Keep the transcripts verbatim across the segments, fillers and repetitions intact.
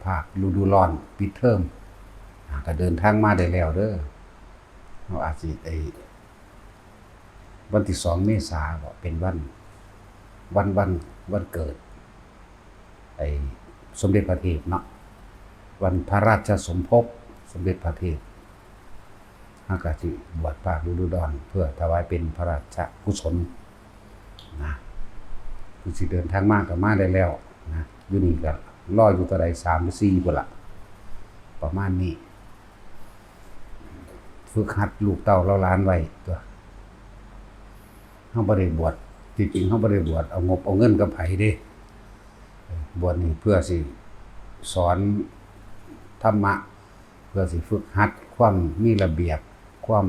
ภาคฤดูร้อน ปิดเทอม อ่า ก็เดินทางมาได้แล้วเด้อ เราอาจสิไอ้ วันที่สองเมษาบ่ เป็นวัน วัน วัน วันเกิด ไอ้ สมเด็จพระเทพเนาะ วันพระราชสมภพสมเด็จพระเทพ เราก็สิบวชภาคฤดูร้อน เพื่อถวายเป็นพระราชกุศลนะ คือสิเดินทางมาก็มาได้แล้วนะ อยู่นี่ก็รออยู่เท่าใด สามหรือสี่พุ้นล่ะ ประมาณนี้ ฝึกหัดลูกเต้าเหล่าหลานไว้ตั๊ว เราบ่ได้บวช ที่จริงเราบ่ได้บวชเอางบเอาเงินกับไผเด้ บวชนี่เพื่อสิสอนธรรมะ เพื่อสิฝึกหัดความมีระเบียบ ความ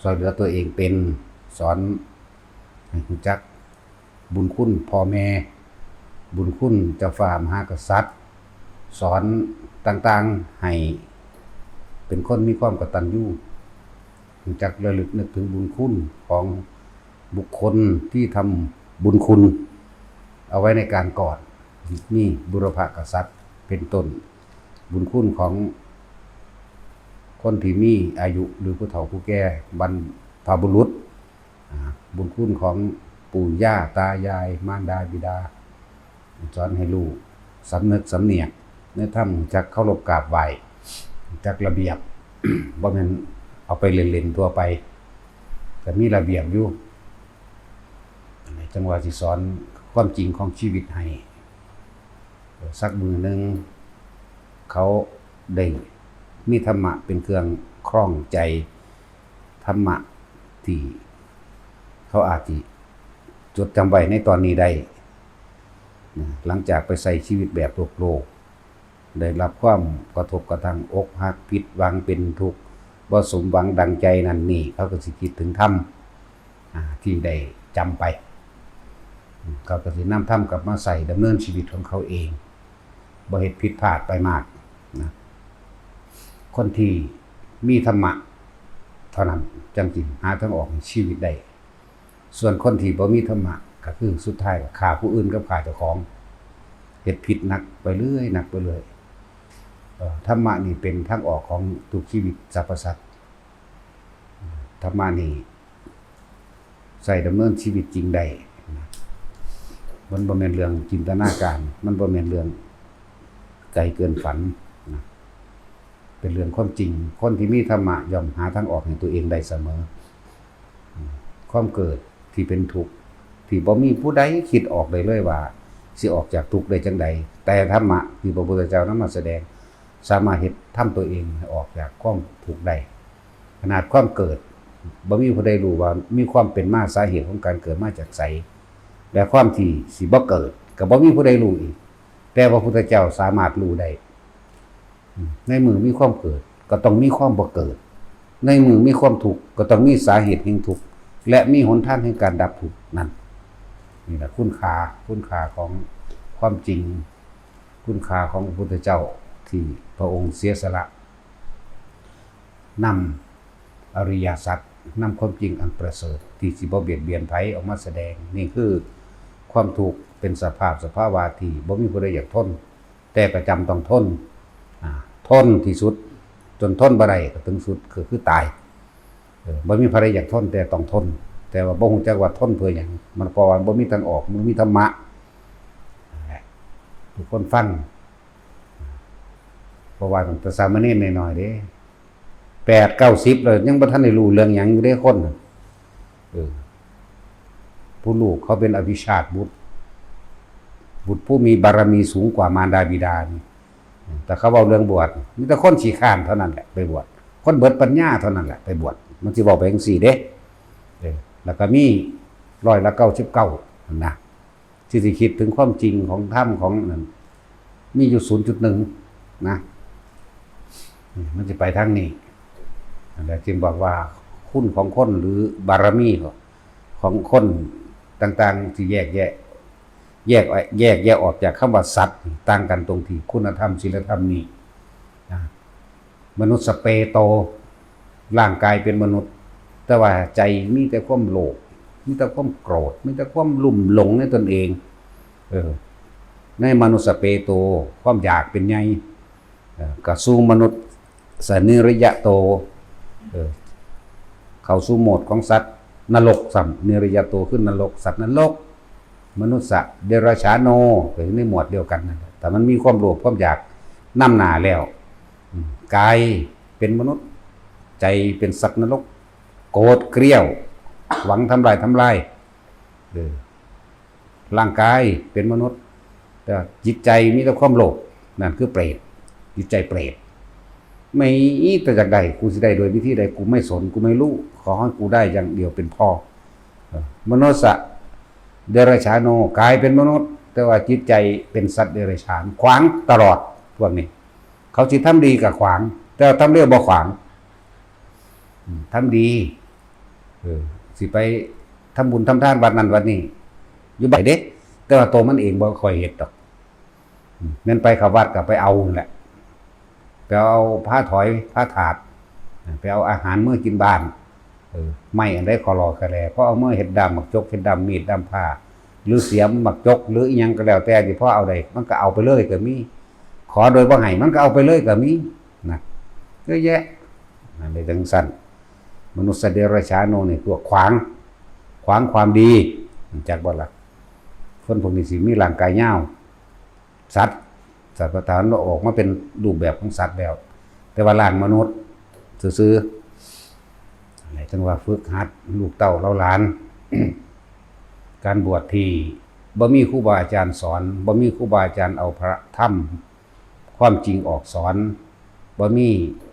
ซ่อยเหลือตัวเองเป็น สอนให้รู้จักบุญคุณพ่อแม่ บุญคุณเจ้าฟ้ามหากษัตริย์ สอนต่างๆ ให้เป็นคนมีความกตัญญู รู้จักระลึกนึกถึงบุญคุณของบุคคลที่ทำบุญคุณเอาไว้ในการก่อน มีบุรพกษัตริย์เป็นต้น บุญคุณของคนที่มีอายุหรือผู้เฒ่าผู้แก่ บรรพบุรุษ อ่า บุญคุณของปู่ย่าตายาย มารดาบิดา สอนให้ลูกสำนึกสำเนียกในธรรม รู้จักเคารพกราบไหว้ รู้จักระเบียบ บ่แม่นเอาไปเล่นๆ ทั่วไป ก็มีระเบียบอยู่ จั่งว่าสิสอนความจริงของชีวิตให้ สักมื้อหนึ่ง เขาได้มีธรรมะเป็นเครื่องครองใจ ธรรมะที่เขาอาจสิจดจำไว้ในตอนนี้ได้นะ หลังจากไปใช้ชีวิตแบบโลกๆ ได้รับความกระทบกระทั่ง อกหัก ผิดหวัง เป็นทุกข์ บ่สมหวังดังใจนั่นนี่ เขาก็สิคิดถึงธรรม อ่า ที่ได้จำไป เขาก็สินำธรรมกลับมาใช้ดำเนินชีวิตของเขาเอง บ่เฮ็ดผิดพลาดไปมากนะ คนที่มีธรรมะเท่านั้นจั่งสิหาทางออกในชีวิตได้ ส่วนคนที่บ่มีธรรมะก็คือสุดท้ายก็ฆ่าผู้อื่นกับฆ่าเจ้าของ เฮ็ดผิดหนักไปเรื่อย หนักไปเรื่อย เอ่อ ธรรมะนี่เป็นทางออกของทุกชีวิตสรรพสัตว์ ธรรมะนี่ใช้ดำเนินชีวิตจริงได้นะ มันบ่แม่นเรื่องจินตนาการ มันบ่แม่นเรื่องไกลเกินฝันนะ เป็นเรื่องความจริง คนที่มีธรรมะย่อมหาทางออกให้ตัวเองได้เสมอ ความเกิดที่เป็นทุกข์ ที่บ่มีผู้ใดคิดออกได้เลยว่าสิออกจากทุกข์ได้จั่งใด แต่ธรรมะที่พระพุทธเจ้านำมาแสดง สามารถเฮ็ดทำตัวเองให้ออกจากความทุกข์ได้ ขนาดความเกิด บ่มีผู้ใดรู้ว่ามีความเป็นมา สาเหตุของการเกิดมาจากไส และความที่สิบ่เกิด ก็บ่มีผู้ใดรู้อีก แต่พระพุทธเจ้าสามารถรู้ได้ ในเมื่อมีความเกิด ก็ต้องมีความบ่เกิด ในเมื่อมีความทุกข์ ก็ต้องมีสาเหตุแห่งทุกข์ และมีหนทางแห่งการดับทุกข์นั่น นี่แหละคุณค่า คุณค่าของความจริง คุณค่าของพระพุทธเจ้าที่พระองค์เสียสละนำอริยสัจ นำความจริงอันประเสริฐที่สิบ่เบียดเบียนไผออกมาแสดง นี่คือความทุกข์เป็นสภาพสภาวะที่บ่มีผู้ใดอยากทน แต่ก็จำต้องทน อ่า ทนที่สุด จนทนบ่ได้ก็ถึงสุด คือ คือตาย เออ บ่มีผู้ใดอยากทน แต่ต้องทน แต่ว่าบ่ฮู้จักว่าทนเพื่อหยัง มันเพราะว่าบ่มีทางออก บ่มีธรรมะ นั่นแหละ ทุกคนฟัง เพราะว่าตั้งแต่สามเณรน้อยๆ เด้ แปดเก้าสิบแล้ว ยังบ่ทันได้รู้เรื่องหยังอยู่เด้คนน่ะ เออ ผู้ลูกเขาเป็นอภิชาติบุตร บุตรผู้มีบารมีสูงกว่ามารดาบิดานี่ แต่เขาเว้าเรื่องบวช มีแต่คนขี้คร้านเท่านั้นแหละไปบวช คนเบิดปัญญาเท่านั้นแหละไปบวช มันสิเว้าไปจั่งซี้เด้ เออ แล้วก็มีร้อยละเก้าสิบเก้า นั่นนะ ที่สิคิดถึงความจริงของธรรมของนั่น มีอยู่ ศูนย์จุดหนึ่ง นะ นี่มันสิไปทางนี้ นั่นแหละจึงบอกว่าคุณของคนหรือบารมีของคนต่างๆ ที่แยกแยะ แยก แยกแยะออกจากคำว่าสัตว์ ต่างกันตรงที่คุณธรรม ศีลธรรมนี่นะ มนุษย์สเปโต ร่างกายเป็นมนุษย์ แต่ว่าใจมีแต่ความโลภ มีแต่ความโกรธ มีแต่ความลุ่มหลงในตนเอง เออ ในมนุสสะเปโต ความอยากเป็นใหญ่ เอ่อ กะสู่มนุษย์สะนิริยะโต เอ่อ เข้าสู่โหมดของสัตว์นรกซ้ำ นิริยะโตคือนรก สัตว์นรก มนุษย์สะเดรัจฉาโน ก็อยู่ในหมวดเดียวกันนั่นแหละ แต่มันมีความโลภความอยากนำหน้าแล้ว อืม กายเป็นมนุษย์ ใจเป็นสัตว์นรก โกรธเกรี้ยว หวังทำลายทำลาย เออ ร่างกายเป็นมนุษย์ แต่จิตใจมีแต่ความโลภ นั่นคือเปรต จิตใจเปรต ไม่แต่อยากได้ กูสิได้โดยวิธีใด กูไม่สน กูไม่รู้ ขอให้กูได้อย่างเดียวเป็นพอ เออ มนุษย์สะเดรัจฉาโน กายเป็นมนุษย์ แต่ว่าจิตใจเป็นสัตว์เดรัจฉาน ขวางตลอด พวกนี้ เขาสิทำดีกะขวาง แต่ว่าทำเลวบ่ขวาง อืม ทำดี เออ สิไปทำบุญทำทานวัดนั่นวัดนี่ อยู่บ้านเด้ แต่ว่าตัวมันเองบ่ค่อยเฮ็ดดอก อืม แม่นไปเข้าวัดก็ไปเอานั่นแหละ ไปเอาผ้าถอยผ้าถาด ไปเอาอาหารเมือกินบ้าน เออ ไม้อันใดขอหล่อขะแหล่ พอเอาเมือเฮ็ดด้ามหมากจก เฮ็ดด้ามมีด ด้ามผ้า หรือเสียมหมากจก หรืออิหยังก็แล้วแต่ที่พอเอาได้ มันก็เอาไปเลยก็มี ขอโดยบ่ให้ มันก็เอาไปเลยก็มี นะ เยอะแยะ นั่นเลยจังซั่น มนุษย์เดรัจฉาโนนี่ พวกขวาง ขวางความดี รู้จักบ่ล่ะ คนพวกนี้สิมีร่างกายยาว สัตว์ สัตว์ประทานออกมาเป็นรูปแบบของสัตว์แล้ว แต่ว่าร่างมนุษย์ซื่อๆ อะไรจังว่าฝึกหัดลูกเต้าเหล่าหลาน การบวชที่บ่มีครูบาอาจารย์สอน บ่มีครูบาอาจารย์เอาพระธรรมความจริงออกสอน บ่มี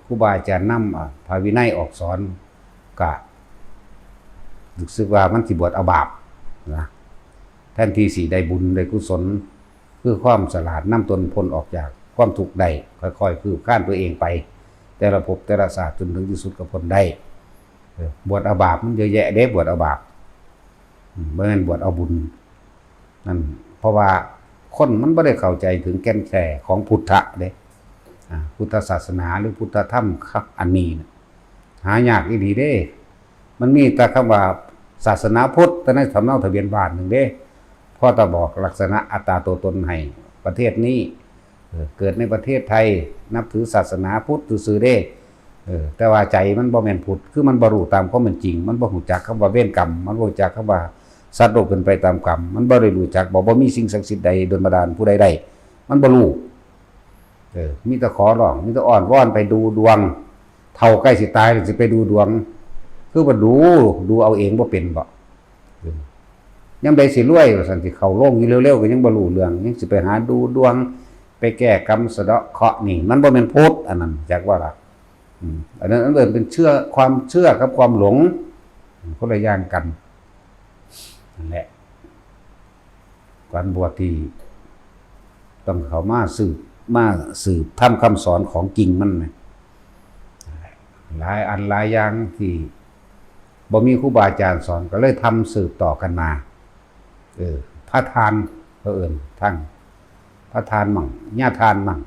ครูบาอาจารย์นำ อ่า พระวินัยออกสอน กะรู้สึกว่ามันสิบวชเอาบาปนะ แทนที่สิได้บุญได้กุศล คือความฉลาดนำตนพ้นออกจากความทุกข์ได้ ค่อยๆ คืบคลานตัวเองไป แต่ละภพแต่ละชาติจนถึงที่สุดก็พ้นได้ เออ บวชเอาบาปมันเยอะแยะเด้ บวชเอาบาป อืม บ่แม่นบวชเอาบุญ นั่น เพราะว่าคนมันบ่ได้เข้าใจถึงแก่นแท้ของพุทธะเด้ อ่า พุทธศาสนาหรือพุทธธรรมครับ อันนี้น่ะ หายากอีหลีเด้ มันมีแต่คำว่าศาสนาพุทธ แต่ในสำเนาทะเบียนบ้านหนึ่งเด้ พอแต่บอกลักษณะอัตตาตัวตนให้ประเทศนี้ เออ เกิดในประเทศไทย นับถือศาสนาพุทธซื่อๆเด้ เออ แต่ว่าใจมันบ่แม่นพุทธ คือมันบ่รู้ตามความเป็นจริง มันบ่รู้จักคำว่าเวรกรรม มันบ่รู้จักคำว่าสัตว์โลกเป็นไปตามกรรม มันบ่ได้รู้จัก บ่ บ่มีสิ่งศักดิ์สิทธิ์ใดดลบันดาลผู้ใดได้ มันบ่รู้ เออ มีแต่ขอร้อง มีแต่อ้อนวอนไปดูดวง เฒ่าใกล้สิตายแล้วสิไปดูดวง คือว่าดู ดูเอาเองบ่เป็นบ่ เออ ยามใดสิรวยว่าซั่น สิเข้าโรงอยู่เร็วๆก็ยังบ่รู้เรื่อง ยังสิไปหาดูดวง ไปแก้กรรมสะเดาะเคราะห์นี่ มันบ่แม่นพุทธ อันนั้น จักว่าล่ะ อืม อันนั้น อันนั้นเป็นเชื่อ ความเชื่อกับความหลง คนละอย่างกัน นั่นแหละ การบวชที่ต้องเข้ามาสืบ มาสืบธรรมคำสอนของจริงมันน่ะ หลายอันหลายอย่างที่บ่มีครูบาอาจารย์สอน ก็เลยทำสืบต่อกันมา เออ พระทาน เขาเอิ้น ทั้งพระทานมั่ง ญาทานมั่ง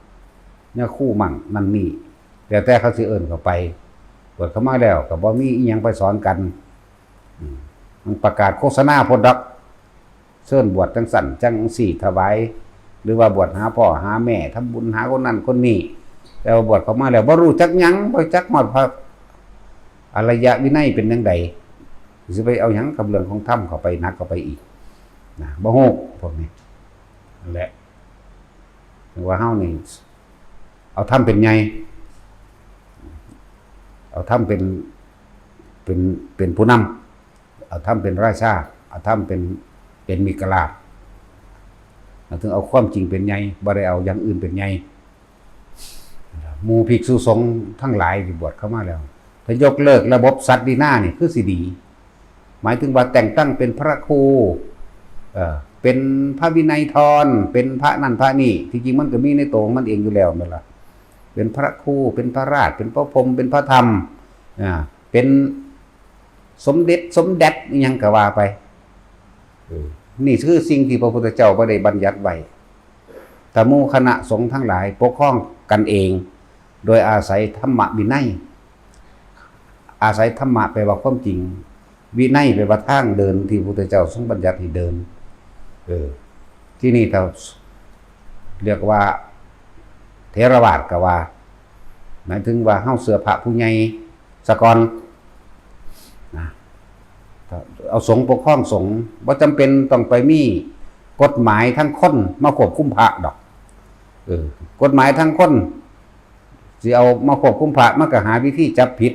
ญาคู่มั่ง นั่นนี่ แล้วแต่เขาสิเอิ้นเข้าไป บวชเข้ามาแล้วก็บ่มีอิหยังไปสอนกัน อืม มันประกาศโฆษณาโพดดอก เชิญบวชจังซั่นจังซี่ถวาย หรือว่าบวชหาพ่อหาแม่ ทำบุญหาคนนั้นคนนี้ แต่ว่าบวชเข้ามาแล้วบ่รู้จักหยัง บ่จักฮอดพระอริยวินัยเป็นจั่งใด สิไปเอาหยังกับเรื่องของธรรมเข้าไปหนักเข้าไปอีก นะ บ่ฮู้พวกนี้ นั่นแหละ ถึงว่าเฮานี่ เอาธรรมเป็นใหญ่ เอาธรรมเป็น เป็น เป็นผู้นำ เอาธรรมเป็นราชา เอาธรรมเป็น เป็นเมกราช เราถึงเอาความจริงเป็นใหญ่ บ่ได้เอาอย่างอื่นเป็นใหญ่ หมู่ภิกษุสงฆ์ทั้งหลายที่บวชเข้ามาแล้ว ถ้ายกเลิกระบบศักดินานี่คือสิดี หมายถึงว่าแต่งตั้งเป็นพระครู เอ่อ เป็นพระวินัยธร เป็นพระนั่นพระนี่ ที่จริงมันก็มีในตัวของมันเองอยู่แล้วแม่นล่ะ เป็นพระครู เป็นพระราช เป็นพระพรหม เป็นพระธรรม อ่า เป็นสมเด็จ สมเด็จอิหยังก็ว่าไป เออ นี่คือสิ่งที่พระพุทธเจ้าบ่ได้บัญญัติไว้ แต่หมู่คณะสงฆ์ทั้งหลายปกครองกันเอง โดยอาศัยธรรมวินัย อาศัยธรรมะแปลว่าความจริง วินัยแปลว่าทางเดินที่พระพุทธเจ้าทรงบัญญัติให้เดิน เออ ที่นี่ถ้า เรียกว่าเถรวาทก็ว่า หมายถึงว่าเฮาเชื่อพระผู้ใหญ่ซะก่อนนะ เอาสงฆ์ปกครองสงฆ์ บ่จำเป็นต้องไปมีกฎหมายทางคนมาควบคุมพระดอก เออ กฎหมายทางคนสิเอามาควบคุมพระ มันก็หาวิธีจับผิด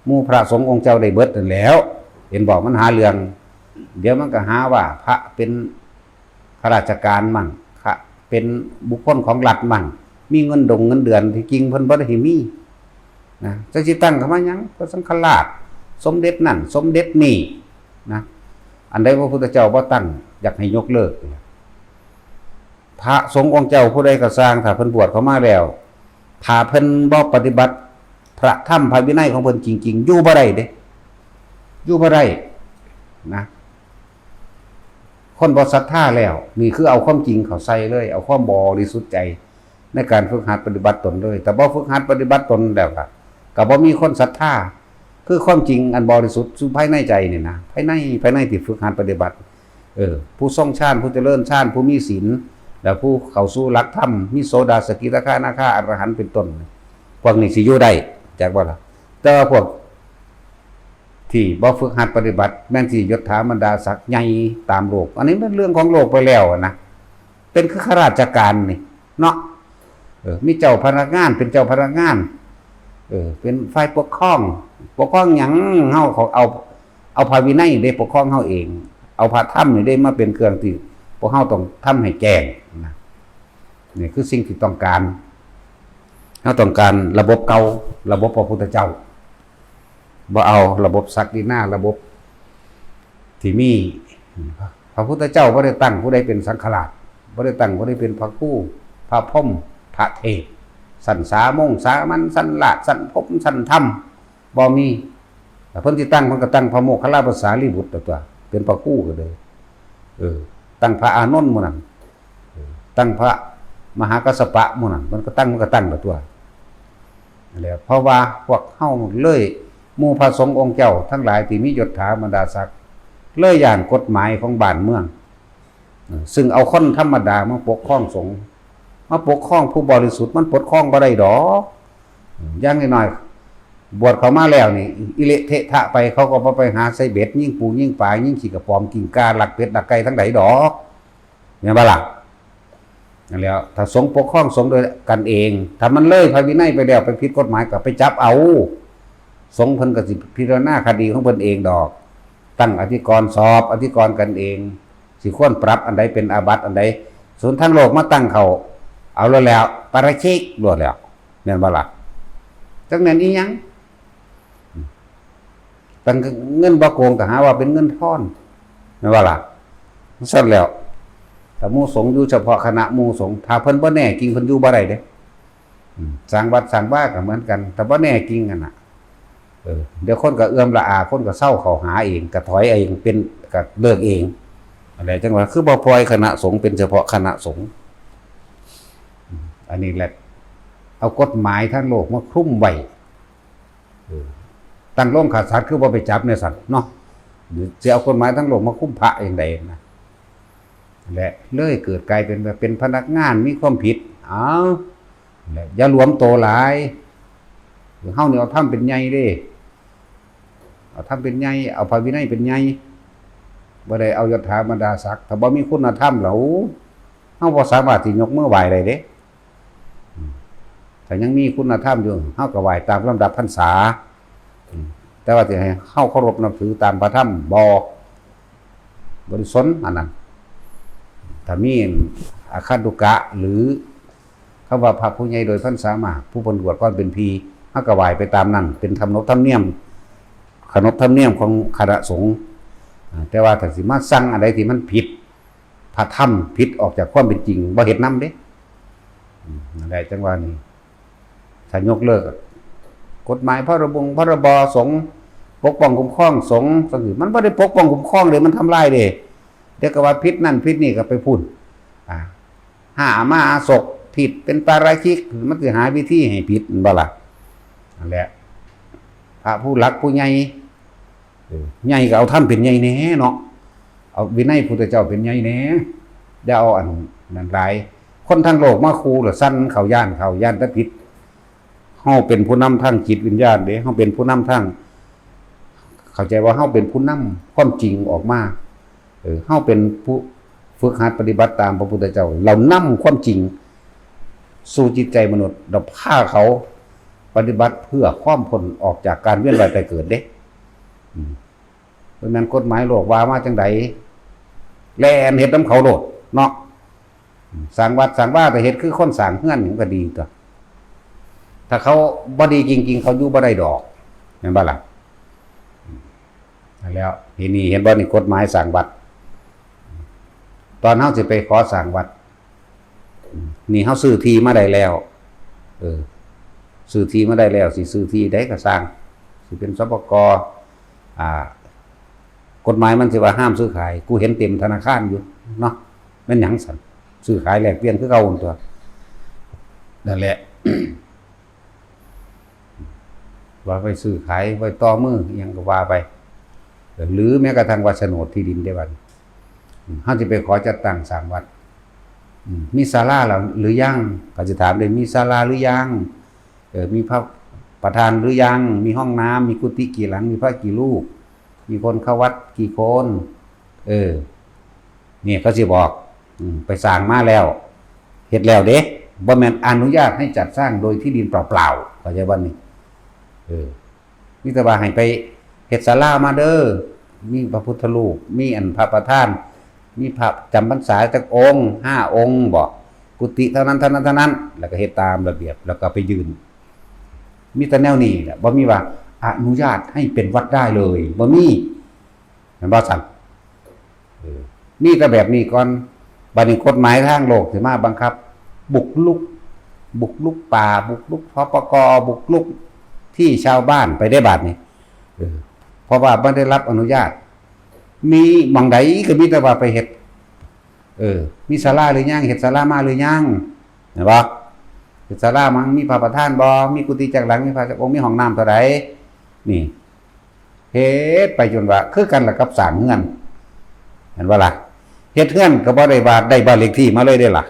หมู่พระสงฆ์องค์เจ้าได้เบิดนั่นแหล้ว เห็นบอกมันหาเรื่อง เดี๋ยวมันก็หาว่าพระเป็นข้าราชการมั่ง พระเป็นบุคคลของรัฐมั่ง มีเงินดงเงินเดือน ที่จริงเพิ่นบ่ได้ให้มีนะ จักสิตั้งเข้ามาหยัง พระสังฆราช สมเด็จนั่น สมเด็จนี่นะ อันใดพระพุทธเจ้าบ่ตั้ง อยากให้ยกเลิก พระสงฆ์องค์เจ้าผู้ใดก็ซ่าง ถ้าเพิ่นบวชเข้ามาแล้ว ถ้าเพิ่นบ่ปฏิบัติพระธรรมพระวินัยของเพิ่นจริงๆ อยู่บ่ได้เด้ อยู่บ่ได้นะ คนบ่ศรัทธาแล้ว นี่คือเอาความจริงเข้าใส่เลย เอาความบริสุทธิ์ใจในการฝึกหัดปฏิบัติตนเลย แต่บ่ฝึกหัดปฏิบัติตนแล้วก็ ก็บ่มีคนศรัทธา คือความจริงอันบริสุทธิ์สู่ภายในใจนี่นะ ภายใน ภายในที่ฝึกหัดปฏิบัติ เออ ผู้ทรงฌาน ผู้เจริญฌาน ผู้มีศีล แล้วผู้เข้าสู่หลักธรรม มีโสดา สกิทาคา อนาคา อรหันต์เป็นต้น พวกนี้สิอยู่ได้ จักบ่ล่ะ แต่ว่าพวกที่บ่ฝึกหัดปฏิบัติ แม่นสิยศถาบรรดาศักดิ์ใหญ่ตามโลก อันนี้เป็นเรื่องของโลกไปแล้วนะ เป็นคือข้าราชการนี่เนาะ เออ มีเจ้าพนักงาน เป็นเจ้าพนักงาน เออ เป็นฝ่ายปกครอง ปกครองหยัง เฮาเขาเอา เอาพระวินัยได้ปกครองเฮาเอง เอาพระธรรมนี่ได้มาเป็นเครื่องที่พวกเฮาต้องทำให้แจ้งนะ นี่คือสิ่งที่ต้องการ เฮาต้องการระบบเก่า ระบบพระพุทธเจ้า บ่เอาระบบศักดินา ระบบที่มี พระพุทธเจ้าบ่ได้ตั้งผู้ใดเป็นสังฆราช บ่ได้ตั้งผู้ใดเป็นพระครู พระพรหม พระเทพ ชั้นสามัญ สามัญ ชั้นราช ชั้นพรหม ชั้นธรรม บ่มี แต่เพิ่นสิตั้ง เพิ่นก็ตั้งพระโมคคัลลาภาษาลีบุตรตัว เป็นพระครูก็เลย เออ ตั้งพระอานนท์หมู่นั้น เออ ตั้งพระมหากัสสปะหมู่นั้น เพิ่นก็ตั้ง มันก็ตั้งละตัว นั่นแหละ เพราะว่าพวกเฮาเลย หมู่พระสงฆ์องค์เจ้าทั้งหลายที่มียศถาบรรดาศักดิ์ เลยย้านกฎหมายของบ้านเมือง เออ ซึ่งเอาคนธรรมดามาปกครองสงฆ์ มาปกครองผู้บริสุทธิ์ มันปกครองบ่ได้ดอก อย่างน้อยๆ บวชเข้ามาแล้วนี่ อิเละเทะทะไป เขาก็บ่ไปหาใส่เบ็ด ยิงปูยิงปลา ยิงขี้กระป๋อม กินกา ลักเป็ดลักไก่ทั้งใดดอก แม่นบ่ล่ะ นั่นแหล้ว ถ้าสงฆ์ปกครองสงฆ์โดยกันเอง ถ้ามันเลยพระวินัยไปแล้ว ไปผิดกฎหมายก็ไปจับเอา สงฆ์เพิ่นก็สิพิจารณาคดีของเพิ่นเองดอก ตั้งอธิกรณ์สอบอธิกรณ์กันเอง สิควรปรับอันใดเป็นอาบัติอันใด ศูนย์ทางโลกมาตั้งเขา เอาแล้วแล้ว ปาราชิกโลดแล้ว แม่นบ่ล่ะ จักแม่นอีหยัง ตั้งเงินบ่โกงก็หาว่าเป็นเงินทอน แม่นบ่ล่ะ ซั่นแล้ว ถ้าหมู่สงฆ์อยู่เฉพาะคณะหมู่สงฆ์ ถ้าเพิ่นบ่แน่จริง เพิ่นอยู่บ่ได้เด้ อืม สร้างวัดสร้างวาก็เหมือนกัน แต่บ่แน่จริงหั่นน่ะ เออ เดี๋ยวคนก็เอือมละอา คนก็เซาเข้าหาเอง ก็ถอยเอง เป็น ก็เลิกเอง อันใดจั่งว่า คือบ่ปล่อยคณะสงฆ์เป็นเฉพาะคณะสงฆ์ อืม อันนี้แหละ เอากฎหมายทางโลกมาคลุมไว้ เออ ตั้งโรงฆ่าสัตว์คือบ่ไปจับแนวซั่นเนาะ หรือสิเอากฎหมายทางโลกมาคลุมพระจั่งใดนะ และเลยเกิดกลายเป็นว่าเป็นพนักงานมีความผิด อ้าว และอย่าหลวมโตหลาย เฮานี่เอาธรรมเป็นใหญ่เด้ เอาธรรมเป็นใหญ่ เอาพระวินัยเป็นใหญ่ บ่ได้เอายศถาบรรดาศักดิ์ ถ้าบ่มีคุณธรรมแล้ว เฮาบ่สามารถสิยกมือไหว้ได้เด้ อืม ถ้ายังมีคุณธรรมอยู่ เฮาก็ไหว้ตามลำดับพรรษา อืม แต่ว่าสิให้เฮาเคารพนับถือตามพระธรรม บ่ บ่ได้สนอันนั้น ถ้ามีอาคันตุกะ หรือคำว่าพระผู้ใหญ่โดยพรรษามา ผู้เพิ่นบวชก่อนเป็นพี เฮาก็ไหว้ไปตามนั้น เป็นธรรมนบธรรมเนียม ขนบธรรมเนียมของคณะสงฆ์ อ่า แต่ว่าถ้าสิมาสั่งอันใดที่มันผิดพระธรรม ผิดออกจากความเป็นจริง บ่เฮ็ดนำเด้ อืม นั่นแหละจั่งว่านี่ ถ้ายกเลิกอะ กฎหมายพรบงพรบสงฆ์ ปกป้องคุ้มครองสงฆ์จั่งซี้ มันบ่ได้ปกป้องคุ้มครองเด้ มันทำลายเด้ เดี๋ยวก็ว่าผิดนั่นผิดนี่ก็ไปพู้น อ่า ห้าอามาอาสก ผิดเป็นปาราชิก มันสิหาวิธีให้ผิด แม่นบ่ล่ะ นั่นแหละ พระผู้หลักผู้ใหญ่ เออ ใหญ่ก็เอาธรรมเป็นใหญ่แหน่เนาะ เอาวินัยพุทธเจ้าเป็นใหญ่แหน่ อย่าเอาอันนั้นหลาย คนทั้งโลกมาคู่ละสั่นเขา ย้านเขา ย้านแต่ผิด เฮาเป็นผู้นำทางจิตวิญญาณเด้ เฮาเป็นผู้นำทาง เข้าใจว่าเฮาเป็นผู้นำความจริงออกมา เออ เฮาเป็นผู้ฝึกหัดปฏิบัติตามพระพุทธเจ้า เรานำความจริงสู่จิตใจมนุษย์ เราพาเขาปฏิบัติเพื่อความพ้นออกจากการเวียนว่ายตายเกิดเด้ อืม เพราะฉะนั้นกฎหมายโลกว่ามาจังใด แล่นเฮ็ดนำเขาโลดเนาะ สร้างวัดสร้างวาแต่เฮ็ดคือคนสร้างเฮือนนี่ก็ดีตัว ถ้าเขาบ่ดีจริงๆ เขาอยู่บ่ได้ดอก แม่นบ่ล่ะ นั่นแหล้ว ทีนี้เห็นบ่นี่กฎหมายสร้างวัด ตอนเฮาสิไปขอสร้างวัด นี่เฮาซื้อที่มาได้แล้ว เออ ซื้อที่มาได้แล้ว สิซื้อที่ใดก็ซ่าง สิเป็น สปก อ่า กฎหมายมันสิว่าห้ามซื้อขาย กูเห็นเต็มธนาคารอยู่เนาะ แม่นหยังซั่น ซื้อขายแลกเปลี่ยนคือเก่าหั่นตั๊ว นั่นแหละ ว่าไปซื้อขาย ไว้ต่อมืออิหยังก็ว่าไป หรือแม้กระทั่งว่าโฉนดที่ดินได้บัดนี้ อืม เฮาสิไปขอจัดตั้งสร้างวัด อืม มีศาลาแล้วหรือยัง เขาสิถามเลย มีศาลาหรือยัง เออ มีพระประธานหรือยัง มีห้องน้ำ มีกุฏิกี่หลัง มีพระกี่รูป มีคนเข้าวัดกี่คน เออ เนี่ยเขาสิบอก อืม ไปสร้างมาแล้ว เฮ็ดแล้วเด้ บ่แม่นอนุญาตให้จัดสร้างโดยที่ดินเปล่าๆ เข้าใจบ่นี่ เออ มีแต่ว่าให้ไปเฮ็ดศาลามาเด้อ มีพระพุทธรูป มีอันพระประธาน มีพระจำพรรษาจักองค์ ห้าองค์บ่ กุฏิเท่านั้น เท่านั้น เท่านั้น แล้วก็เฮ็ดตามระเบียบ แล้วก็ไปยื่น มีแต่แนวนี้แหละ บ่มีว่าอนุญาตให้เป็นวัดได้เลย บ่มี แม่นบ่ซั่น เออ มีแต่แบบนี้ก่อน บัดนี้กฎหมายทางโลกสิมาบังคับ บุกรุก บุกรุกป่า บุกรุก พปก บุกรุกที่ชาวบ้านไปได้บัดนี้ เออ เพราะว่าบ่ได้รับอนุญาต มีหม่องใดก็มีแต่ว่าไปเฮ็ด เออ มีศาลาหรือยัง เฮ็ดศาลามาหรือยัง เห็นบ่ เฮ็ดศาลามา มีพระประธานบ่ มีกุฏิจักหลัง มีพระจักองค์ มีห้องน้ำเท่าใด นี่ เฮ็ดไปจนว่า คือกันล่ะกับสร้างเฮือน เห็นบ่ล่ะ เฮ็ดเฮือนก็บ่ได้ว่าได้บ้านเลขที่มาเลยเด้ล่ะ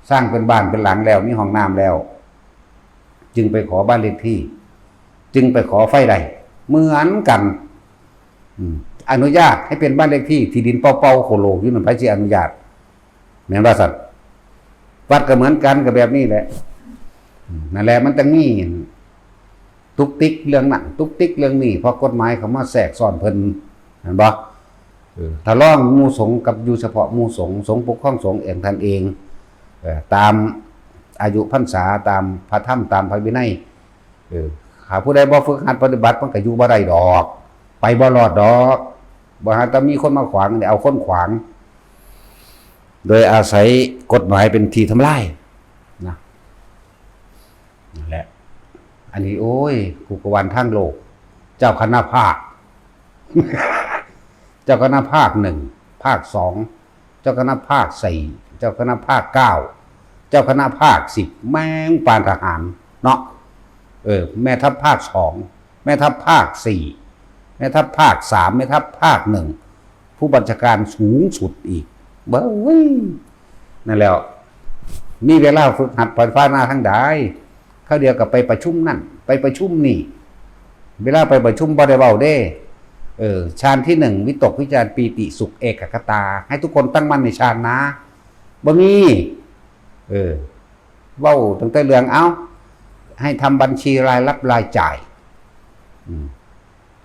สร้างเป็นบ้านเป็นหลังแล้ว มีห้องน้ำแล้ว จึงไปขอบ้านเลขที่ จึงไปขอไฟได้ เหมือนกัน อืม อนุญาตให้เป็นบ้านเลขที่ ที่ดินเปล่าๆ โคโลอยู่นั่น ไผสิอนุญาต แม่นบ่ซั่น วัดก็เหมือนกัน ก็แบบนี้แหละ อืม นั่นแหละ มันจั่งมีตุกติกเรื่องนั้น ตุกติกเรื่องนี้ เพราะกฎหมายเข้ามาแทรกซ้อนเพิ่น เห็นบ่ เออ ถ้าลองหมู่สงฆ์กับอยู่เฉพาะหมู่สงฆ์ สงฆ์ปกครองสงฆ์เอง ท่านเอง เอ่อ ตามอายุพรรษา ตามพระธรรม ตามพระวินัย เออ ถ้าผู้ใดบ่ฝึกหัดปฏิบัติ มันก็อยู่บ่ได้ดอก ไปบ่รอดดอก บ่หาแต่มีคนมาขวาง เอาคนขวาง โดยอาศัยกฎหมายเป็นที่ทำลายนะ นั่นแหละ อันนี้ โอ้ย กูกวานทางโลก เจ้าคณะภาค เจ้าคณะภาคหนึ่ง ภาคสอง เจ้าคณะภาคสี่ เจ้าคณะภาคเก้า เจ้าคณะภาคสิบ แม่งปานทหารเนาะ เออ แม่ทัพภาคสอง แม่ทัพภาคสี่ แม่ทัพภาคสาม แม่ทัพภาคหนึ่ง ผู้บัญชาการสูงสุดอีก เบ้ย นั่นแหล้ว มีเวลาฝึกหัดไฟฟ้าหน้าทางใด คราวเดียวก็ไปประชุมนั่น ไปประชุมนี่ เวลาไปประชุมบ่ได้เว้าเด้ เออ ฌานที่หนึ่ง วิตกวิจารปีติสุขเอกคตา ให้ทุกคนตั้งมั่นในฌานนะ บ่มี เออ เว้าตั้งแต่เรื่อง เอ้า ให้ทำบัญชีรายรับรายจ่าย อืม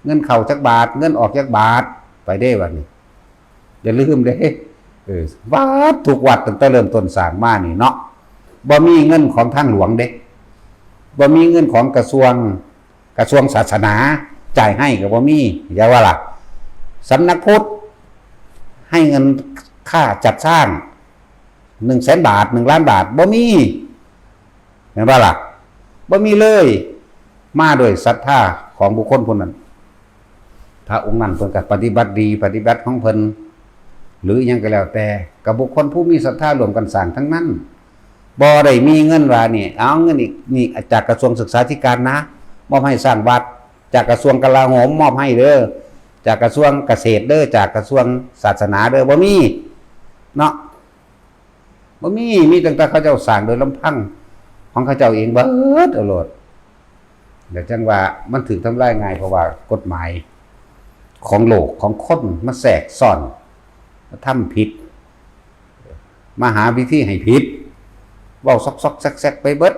เงินเข้าจักบาท เงินออกจักบาท ไปเด้บัดนี้ อย่าลืมเด้ เออ วัดทุกวัดตั้งแต่เริ่มต้นสร้างมานี่เนาะ บ่มีเงินของทางหลวงเด้ บ่มีเงินของกระทรวง กระทรวงศาสนา จ่ายให้ก็บ่มี อย่าว่าล่ะ สำนักพุทธ ให้เงินค่าจัดสร้าง หนึ่งแสนบาท หนึ่งล้านบาท บ่มี แม่นบ่ล่ะ บ่มีเลย มาด้วยศรัทธาของบุคคลผู้นั้น พระองค์นั้นเพิ่นก็ปฏิบัติดี ปฏิบัติของเพิ่น หรืออิหยังก็แล้วแต่ กับบุคคลผู้มีศรัทธาร่วมกันสร้างทั้งนั้น บ่ได้มีเงินว่านี่ เอาเงินอีก นี่จากกระทรวงศึกษาธิการนะ มอบให้สร้างวัด จากกระทรวงกลาโหมมอบให้เด้อ จากกระทรวงเกษตรเด้อ จากกระทรวงศาสนาเด้อ บ่มี เนาะ บ่มี มีตั้งแต่เขาเจ้าสร้างโดยลำพังของเขาเจ้าเองเบิดเอาโลด แล้วจั่งว่ามันถูกทำลายง่าย เพราะว่ากฎหมายของโลกของคนมาแทรกซ้อน มาทำผิด มาหาวิธีให้ผิด เว้าซอกๆแซกๆไปเบิด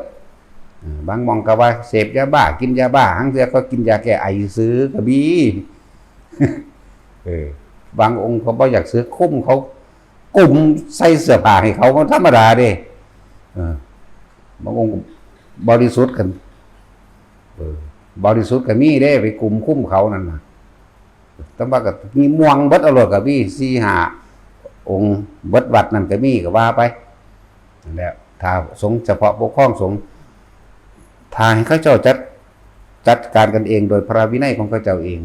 เออ บางหม่องก็ว่าเสพยาบ้า กินยาบ้า หางเทื่อก็กินยาแก้ไอซื่อก็มี เออ บางองค์เขาบ่อยากเสือคลุมเขา กลุ่มใส่เสื้อผ้าให้เขา มันธรรมดาเด้ เออ บางองค์บริสุทธิ์กัน เออ บริสุทธิ์ก็มีเด้ ไปกลุ่มคุมเขานั่นน่ะ แต่ว่าก็มีม่วงเบิดเอาโลดก็มี สี่ห้าองค์ เบิดวัดนั่นก็มี ก็ว่าไป นั่นแหละ ถ้าสงฆ์เฉพาะปกครองสงฆ์ ถ้าให้เขาเจ้าจัด จัดการกันเองโดยพระวินัยของเขาเจ้าเอง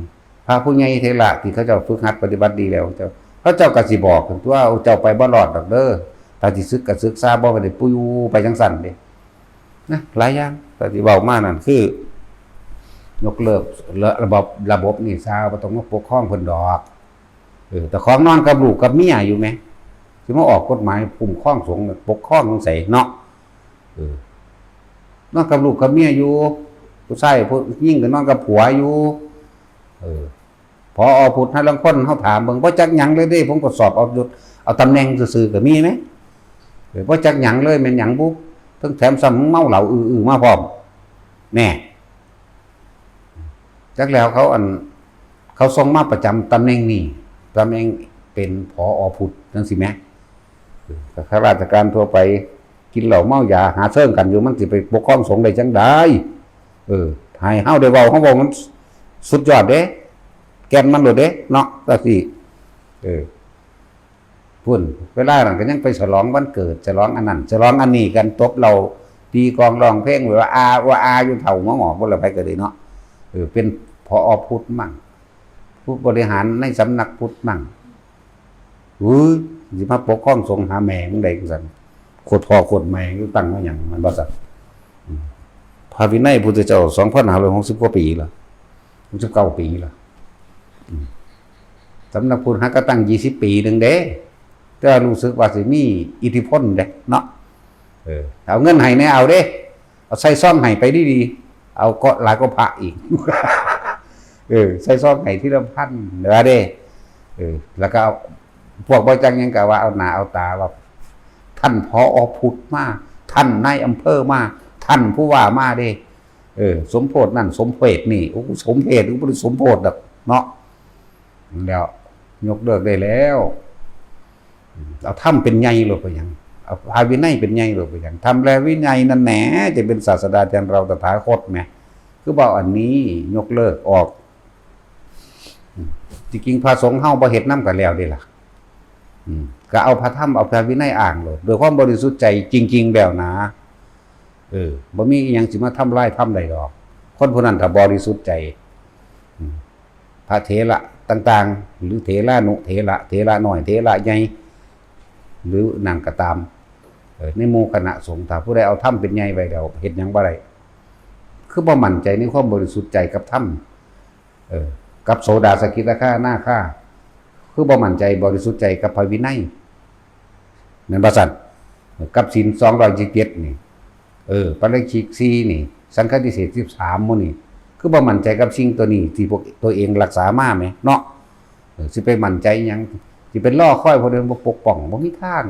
พระผู้ใหญ่เถระที่เขาเจ้าฝึกหัดปฏิบัติดีแล้ว เขาเจ้า เขาเจ้าก็สิบอกกันตัว เจ้าไปบ่รอดดอกเด้อ ถ้าสิศึกก็ศึกซะ บ่ได้ปูอยู่ไปจังซั่นเด้ นะ หลายอย่าง แต่ที่เว้ามานั่นคือ ยกเลิกระบบ ระบบนี่ซะ บ่ต้องมาปกครองเพิ่นดอก เออ แต่ของนอนกับลูกกับเมียอยู่แหม สิมาออกกฎหมายคุ้มครองสงฆ์ ปกครองจั่งใสเนาะ เออ นอนกับลูกกับเมียอยู่ ผู้ชายผู้หญิงก็นอนกับผัวอยู่ เออ ผอ.พุทธ หาลางคนเฮาถามเบิ่ง บ่จักหยังเลยเด้ ผมก็สอบเอายศ เอาตำแหน่งซื่อๆก็มีแหม เออ บ่จักหยังเลย แม่นหยังบุ เทิงแถมซ้ำเมาเหล้าอื้อๆมาพร้อม แน่ จักแล้วเขาอัน เขาส่งมาประจำตำแหน่งนี้ ตำแหน่งเป็น ผอ.พุทธ จั่งซี้แหม เออ ข้าราชการทั่วไป กินเหล้าเมายา หาเซิงกันอยู่ มันสิไปปกครองสงฆ์ได้จั่งใด เออ ให้เฮาได้เว้า เฮาเว้ามันสุดยอดเด้ แก่นมันโลดเด้เนาะ จั่งซี้ เออ พุ้น เวลานั้นก็ยังไปฉลองวันเกิด ฉลองอันนั้น ฉลองอันนี้กัน ตบเหล้า ตีกลอง ร้องเพลง ว่าอา ว่าอา อยู่เฒ่าหัวงอก บ่ละไผก็ได้เนาะ เออ เป็น ผอ.พุทธ มั่ง ผู้บริหารในสำนักพุทธมั่ง อุ้ย สิมาปกครองสงฆ์หาแม่มึงได้จั่งซั่น โคตรพ่อโคตรแม่มึงตั้งมาหยัง มันว่าซั่น อืม พระวินัยพุทธเจ้า สองพันห้าร้อยหกสิบกว่าปีแล้ว หกสิบเก้าปีแล้ว อืม สำนักพุทธหากะตั้งยี่สิบปีหนึ่งเด้ แต่ว่ารู้สึกว่าสิมีอิทธิพลเด้เนาะ เออ เอาเงินให้แหน่ เอาเด้ เอาใส่ซองให้ไปดีๆ เอาก็หลายกว่าพระอีก เออ ใส่ซองให้ทีละพันเด้อเด้ เออ แล้วก็เอา พวกบ่จักหยังก็ว่าเอาหน้าเอาตาว่า ท่าน ผอ.พุทธ มา ท่านนายอำเภอมา ท่านผู้ว่ามาเด้ เออ สมโพธินั่น สมโพธินี่ โอ้ สมเพศ บ่ได้สมโพธิดอกเนาะ แล้ว ยกเลิกได้แล้ว เอาธรรมเป็นใหญ่โลดไปหยัง เอาพระวินัยเป็นใหญ่โลดไปหยัง ธรรมและวินัยนั่นแหละจะเป็นศาสดาจารย์เราตถาคตแหม คือว่าอันนี้ยกเลิกออก อืม จริงๆ พระสงฆ์เฮาบ่เฮ็ดนำกันแล้วเด้ล่ะ อืม ก็เอาพระธรรม เอาพระวินัยอ้างโลด ด้วยความบริสุทธิ์ใจจริงๆ แล้วนะ เออ บ่มีอิหยังสิมาทำลายธรรมได้ดอก คนผู้นั้นถ้าบริสุทธิ์ใจ อืม พระเถระต่างๆ หรือเถรานุเถระ เถระน้อย เถระใหญ่ หรือนั่นก็ตาม เออ ในหมู่คณะสงฆ์ ถ้าผู้ใดเอาธรรมเป็นใหญ่ไว้แล้ว เฮ็ดหยังบ่ได้ คือบ่มั่นใจในความบริสุทธิ์ใจกับธรรม เออ กับโสดา สกิทาคา อนาคา คือบ่มั่นใจบริสุทธิ์ใจกับพระวินัย แม่นบ่ซั่น กับศีลสองร้อยยี่สิบเจ็ดนี่ เออ ปาราชิกสี่นี่ สังฆาทิเศษสิบสามหมู่นี่ คือบ่มั่นใจกับสิ่งตัวนี้ที่พวกตัวเองรักษามาแหมเนาะ เออ สิไปมั่นใจหยัง สิไปรอคอยผู้ใดมาปกป้อง บ่มีทาง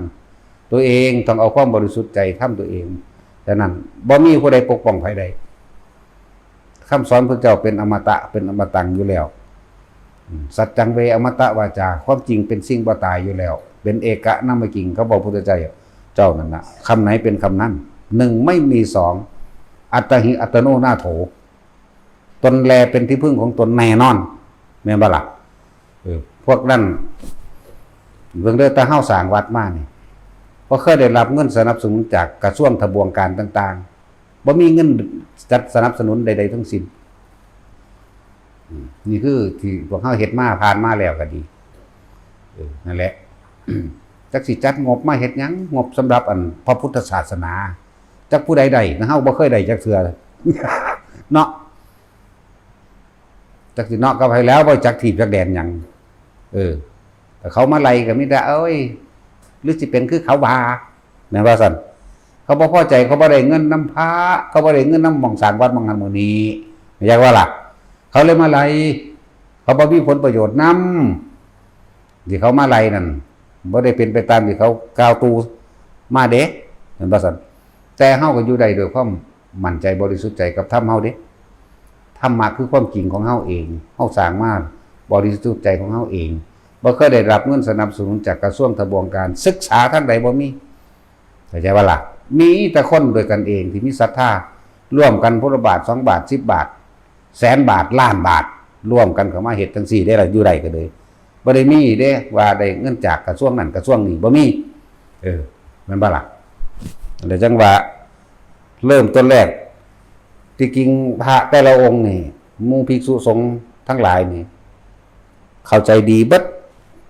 ตัวเองต้องเอาความบริสุทธิ์ใจทำตัวเอง ฉะนั้นบ่มีผู้ใดปกป้องไผได้ คำสอนพระเจ้าเป็นอมตะ เป็นอมตังอยู่แล้ว อืม สัจจัง เว อมตะวาจา ความจริงเป็นสิ่งบ่ตายอยู่แล้ว เป็นเอกะนามกิง เขาบอกพุทธเจ้า เจ้านั่นนะ คำไหนเป็นคำนั้น หนึ่งไม่มีสอง อัตตาหิ อัตตโน นาโถ ตนแลเป็นที่พึ่งของตนแน่นอน แม่นบ่ล่ะ เออ พวกนั้น เบิ่งเด้อ แต่เฮาสร้างวัดมานี่ บ่เคยได้รับเงินสนับสนุนจากกระทรวงทบวงการต่างๆ บ่มีเงินจัดสนับสนุนใดๆทั้งสิ้น อืม นี่คือที่พวกเฮาเฮ็ดมา ผ่านมาแล้วก็ดี เออ นั่นแหละ จักสิจัดงบมาเฮ็ดหยัง งบสำหรับอันพระพุทธศาสนา จักผู้ใดได้นะ เฮาบ่เคยได้จักเทื่อ เนาะ จักสิเนาะกับไผแล้ว บ่จักถีบจักแดนหยัง เออ แต่เขามาไล่ก็มีแต่ เอ้ย หรือสิเป็นคือเขาว่า แม่นว่าซั่น เขาบ่พอใจ เขาบ่ได้เงินนำพระ เขาบ่ได้เงินนำหม่องสร้างวัดหม่องหั้นหม่องนี้ อยากว่าล่ะ เขาเลยมาไล่ เขาบ่มีผลประโยชน์นำ ที่เขามาไล่นั่น บ่ได้เป็นไปตามที่เขากล่าวตู่มาเด้ แม่นว่าซั่น แต่เฮาก็อยู่ได้ด้วยความมั่นใจบริสุทธิ์ใจกับธรรมเฮาเด้ ธรรมะคือความจริงของเฮาเอง เฮาสร้างมาบริสุทธิ์ใจของเฮาเอง บ่เคยได้รับเงินสนับสนุนจากกระทรวงทบวงการ ศึกษาทางใดบ่มี เข้าใจบ่ล่ะ มีแต่คนด้วยกันเองที่มีศรัทธา ร่วมกันพุทธบาท สองบาท สิบบาท แสนบาท ล้านบาท ร่วมกันเข้ามาเฮ็ดจั่งซี้ได้ล่ะ อยู่ได้ก็เลย บ่ได้มีเด้ว่าได้เงินจากกระทรวงนั้นกระทรวงนี้ บ่มี เออ แม่นบ่ล่ะ แล้วจั่งว่า เริ่มต้นแรก ที่จริงพระแต่ละองค์นี่ หมู่ภิกษุสงฆ์ทั้งหลายนี่ เข้าใจดีเบิด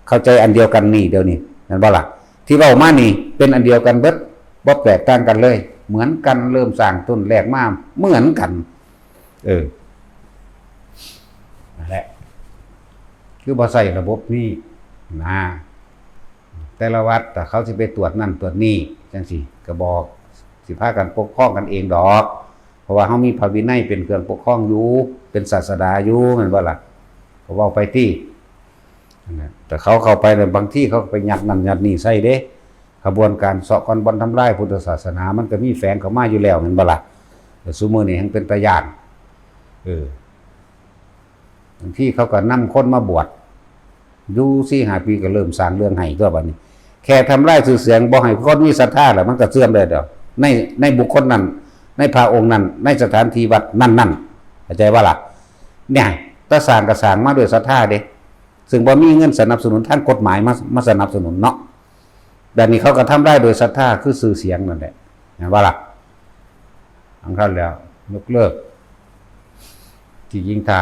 เข้าใจอันเดียวกันนี่เดี๋ยวนี้ แม่นบ่ล่ะ ที่เว้ามานี่เป็นอันเดียวกันเบิด บ่แตกต่างกันเลย เหมือนกัน เริ่มสร้างต้นแรกมาเหมือนกัน เออ นั่นแหละ คือบ่ใช้ระบบนี้นะ แต่ละวัดถ้าเขาสิไปตรวจนั่นตรวจนี่จั่งซี้ ก็บอก สิพากันปกครองกันเองดอก เพราะว่าเฮามีพระวินัยเป็นเครื่องปกครองอยู่ เป็นศาสดาอยู่ แม่นบ่ล่ะ ก็เว้าไปติ นั่นน่ะ แต่เขาเข้าไปเนี่ย บางทีเขาก็ไปยัดนั่นยัดนี่ใส่เด้ ขบวนการเซาะก้อนบ่อนทำลายพุทธศาสนา มันก็มีแฝงเข้ามาอยู่แล้ว แม่นบ่ล่ะ แต่ซุมื้อนี้แฮ่งเป็นตาย้าน เออ บางทีเขาก็นำคนมาบวช อยู่สี่ห้าปีก็เริ่มสร้างเรื่องให้ตัวบัดนี้ แค่ทำลายชื่อเสียง บ่ให้คนมีศรัทธาแล้ว มันก็เสื่อมเลยเด้อ ใน ในบุคคลนั้น ในพระองค์นั้น ในสถานที่วัดนั่นๆ เข้าใจบ่ล่ะ เนี่ย แต่สร้างก็สร้างมาด้วยศรัทธาเด้ ซึ่งบ่มีเงินสนับสนุนทางกฎหมายมา มาสนับสนุนเนาะ แบบนี้เขาก็ทำลายโดยศรัทธา คือชื่อเสียงนั่นแหละ แม่นบ่ล่ะ อันนั้นแล้ว ยกเลิก ที่จริงถ้า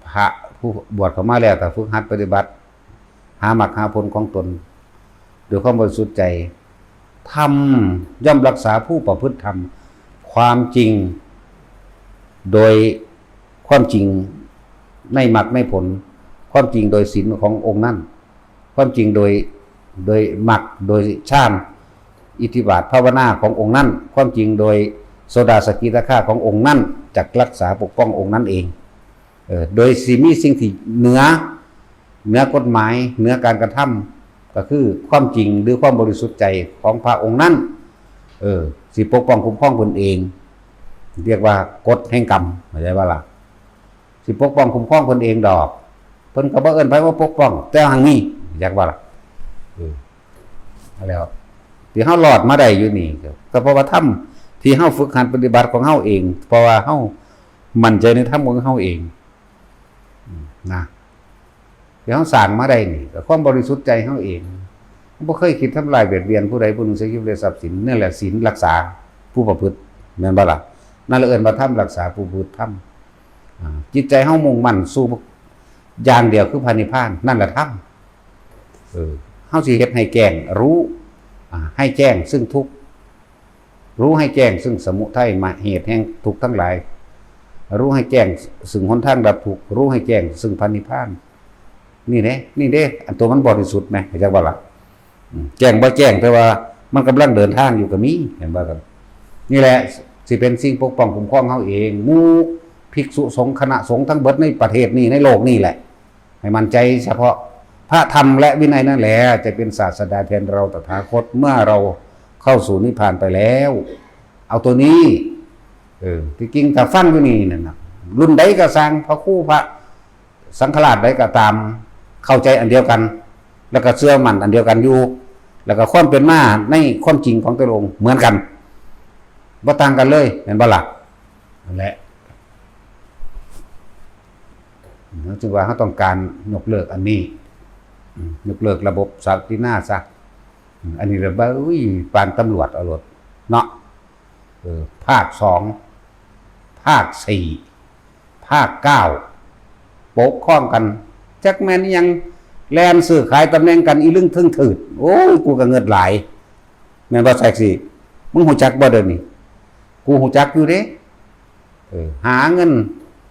พระผู้บวชเข้ามาแล้ว ถ้าฝึกหัดปฏิบัติ หามรรคหาผลของตน ด้วยความบริสุทธิ์ใจ ธรรมย่อมรักษาผู้ประพฤติธรรม ความจริง โดยความจริงในมรรคในผล ความจริงโดยศีลขององค์นั้น ความจริงโดย โดยมรรค โดยฌาน อิทธิบาทภาวนาขององค์นั้น ความจริงโดยโสดาสกิทาคาขององค์นั้น จักรักษาปกป้ององค์นั้นเอง เออ โดยสิมีสิ่งที่เหนือ เหนือกฎหมาย เหนือการกระทำ ก็คือความจริงหรือความบริสุทธิ์ใจของพระองค์นั้น เออ สิปกป้องคุ้มครองเพิ่นเอง เรียกว่ากฎแห่งกรรม เข้าใจบ่ล่ะ สิปกป้องคุ้มครองเพิ่นเองดอก เพิ่นก็บ่เอิ้นไผว่าปกป้อง แต่หั้งมี อยากว่าล่ะ เออ แล้ว ที่เฮารอดมาได้อยู่นี่ ก็ ก็เพราะว่าธรรมที่เฮาฝึกหัดปฏิบัติของเฮาเอง เพราะว่าเฮามั่นใจในธรรมของเฮาเอง อืม นะ ที่เฮาสร้างมาได้นี่ ก็ความบริสุทธิ์ใจเฮาเอง บ่เคยคิดทำลายเบียดเบียนผู้ใดผู้หนึ่งเสียชีวิตและทรัพย์สิน นั่นแหละศีลรักษาผู้ประพฤติ แม่นบ่ล่ะ นั่นแหละเอิ้นว่าธรรมรักษาผู้ประพฤติธรรม อ่า จิตใจเฮามุ่งมั่นสู่อย่างเดียวคือพระนิพพาน นั่นแหละธรรม เออ เฮาสิเฮ็ดให้แจ้ง รู้ อ่า ให้แจ้งซึ่งทุกข์ รู้ให้แจ้งซึ่งสมุทัย มาเหตุแห่งทุกข์ทั้งหลาย รู้ให้แจ้งซึ่งหนทางดับทุกข์ รู้ให้แจ้งซึ่งพระนิพพาน นี่เด้ นี่เด้ อันตัวมันบริสุทธิ์แหม เข้าใจบ่ล่ะ อืม แจ้งบ่แจ้ง แต่ว่ามันกำลังเดินทางอยู่ก็มี แม่นบ่ครับ นี่แหละ สิเป็นสิ่งปกป้องคุ้มครองเฮาเอง หมู่ภิกษุสงฆ์คณะสงฆ์ทั้งเบิดในประเทศนี้ ในโลกนี้แหละ ให้มั่นใจเฉพาะพระธรรมและวินัยนั่นแหละ จะเป็นศาสดาแทนเราตถาคต เมื่อเราเข้าสู่นิพพานไปแล้ว เอาตัวนี้ เออ ที่จริงถ้าฟังอยู่นี่นั่นน่ะ รุ่นใดก็ซ่าง พระครูพระสังฆราชใดก็ตาม เข้าใจอันเดียวกัน แล้วก็เชื่อมั่นอันเดียวกันอยู่ แล้วก็ความเป็นมาในความจริงของแต่ละองค์เหมือนกัน บ่ต่างกันเลย แม่นบ่ล่ะ นั่นแหละ นั่นจึงว่าเฮาต้องการยกเลิกอันนี้ อืม ยกเลิกระบบศักดินาซะ อืม อันนี้ระเบ้ย ปานตำรวจเอาโลดเนาะ เออ ภาคสอง ภาคสี่ ภาคเก้า ปกครองกัน จักแม่นอิหยัง แล่นซื้อขายตำแหน่งกัน อีลึงเทิงถืด โอ้ย กูก็เงิดหลาย แม่นบ่แซกซี่ มึงฮู้จักบ่เดี๋ยวนี้ กูฮู้จักอยู่เด้ เออ หาเงิน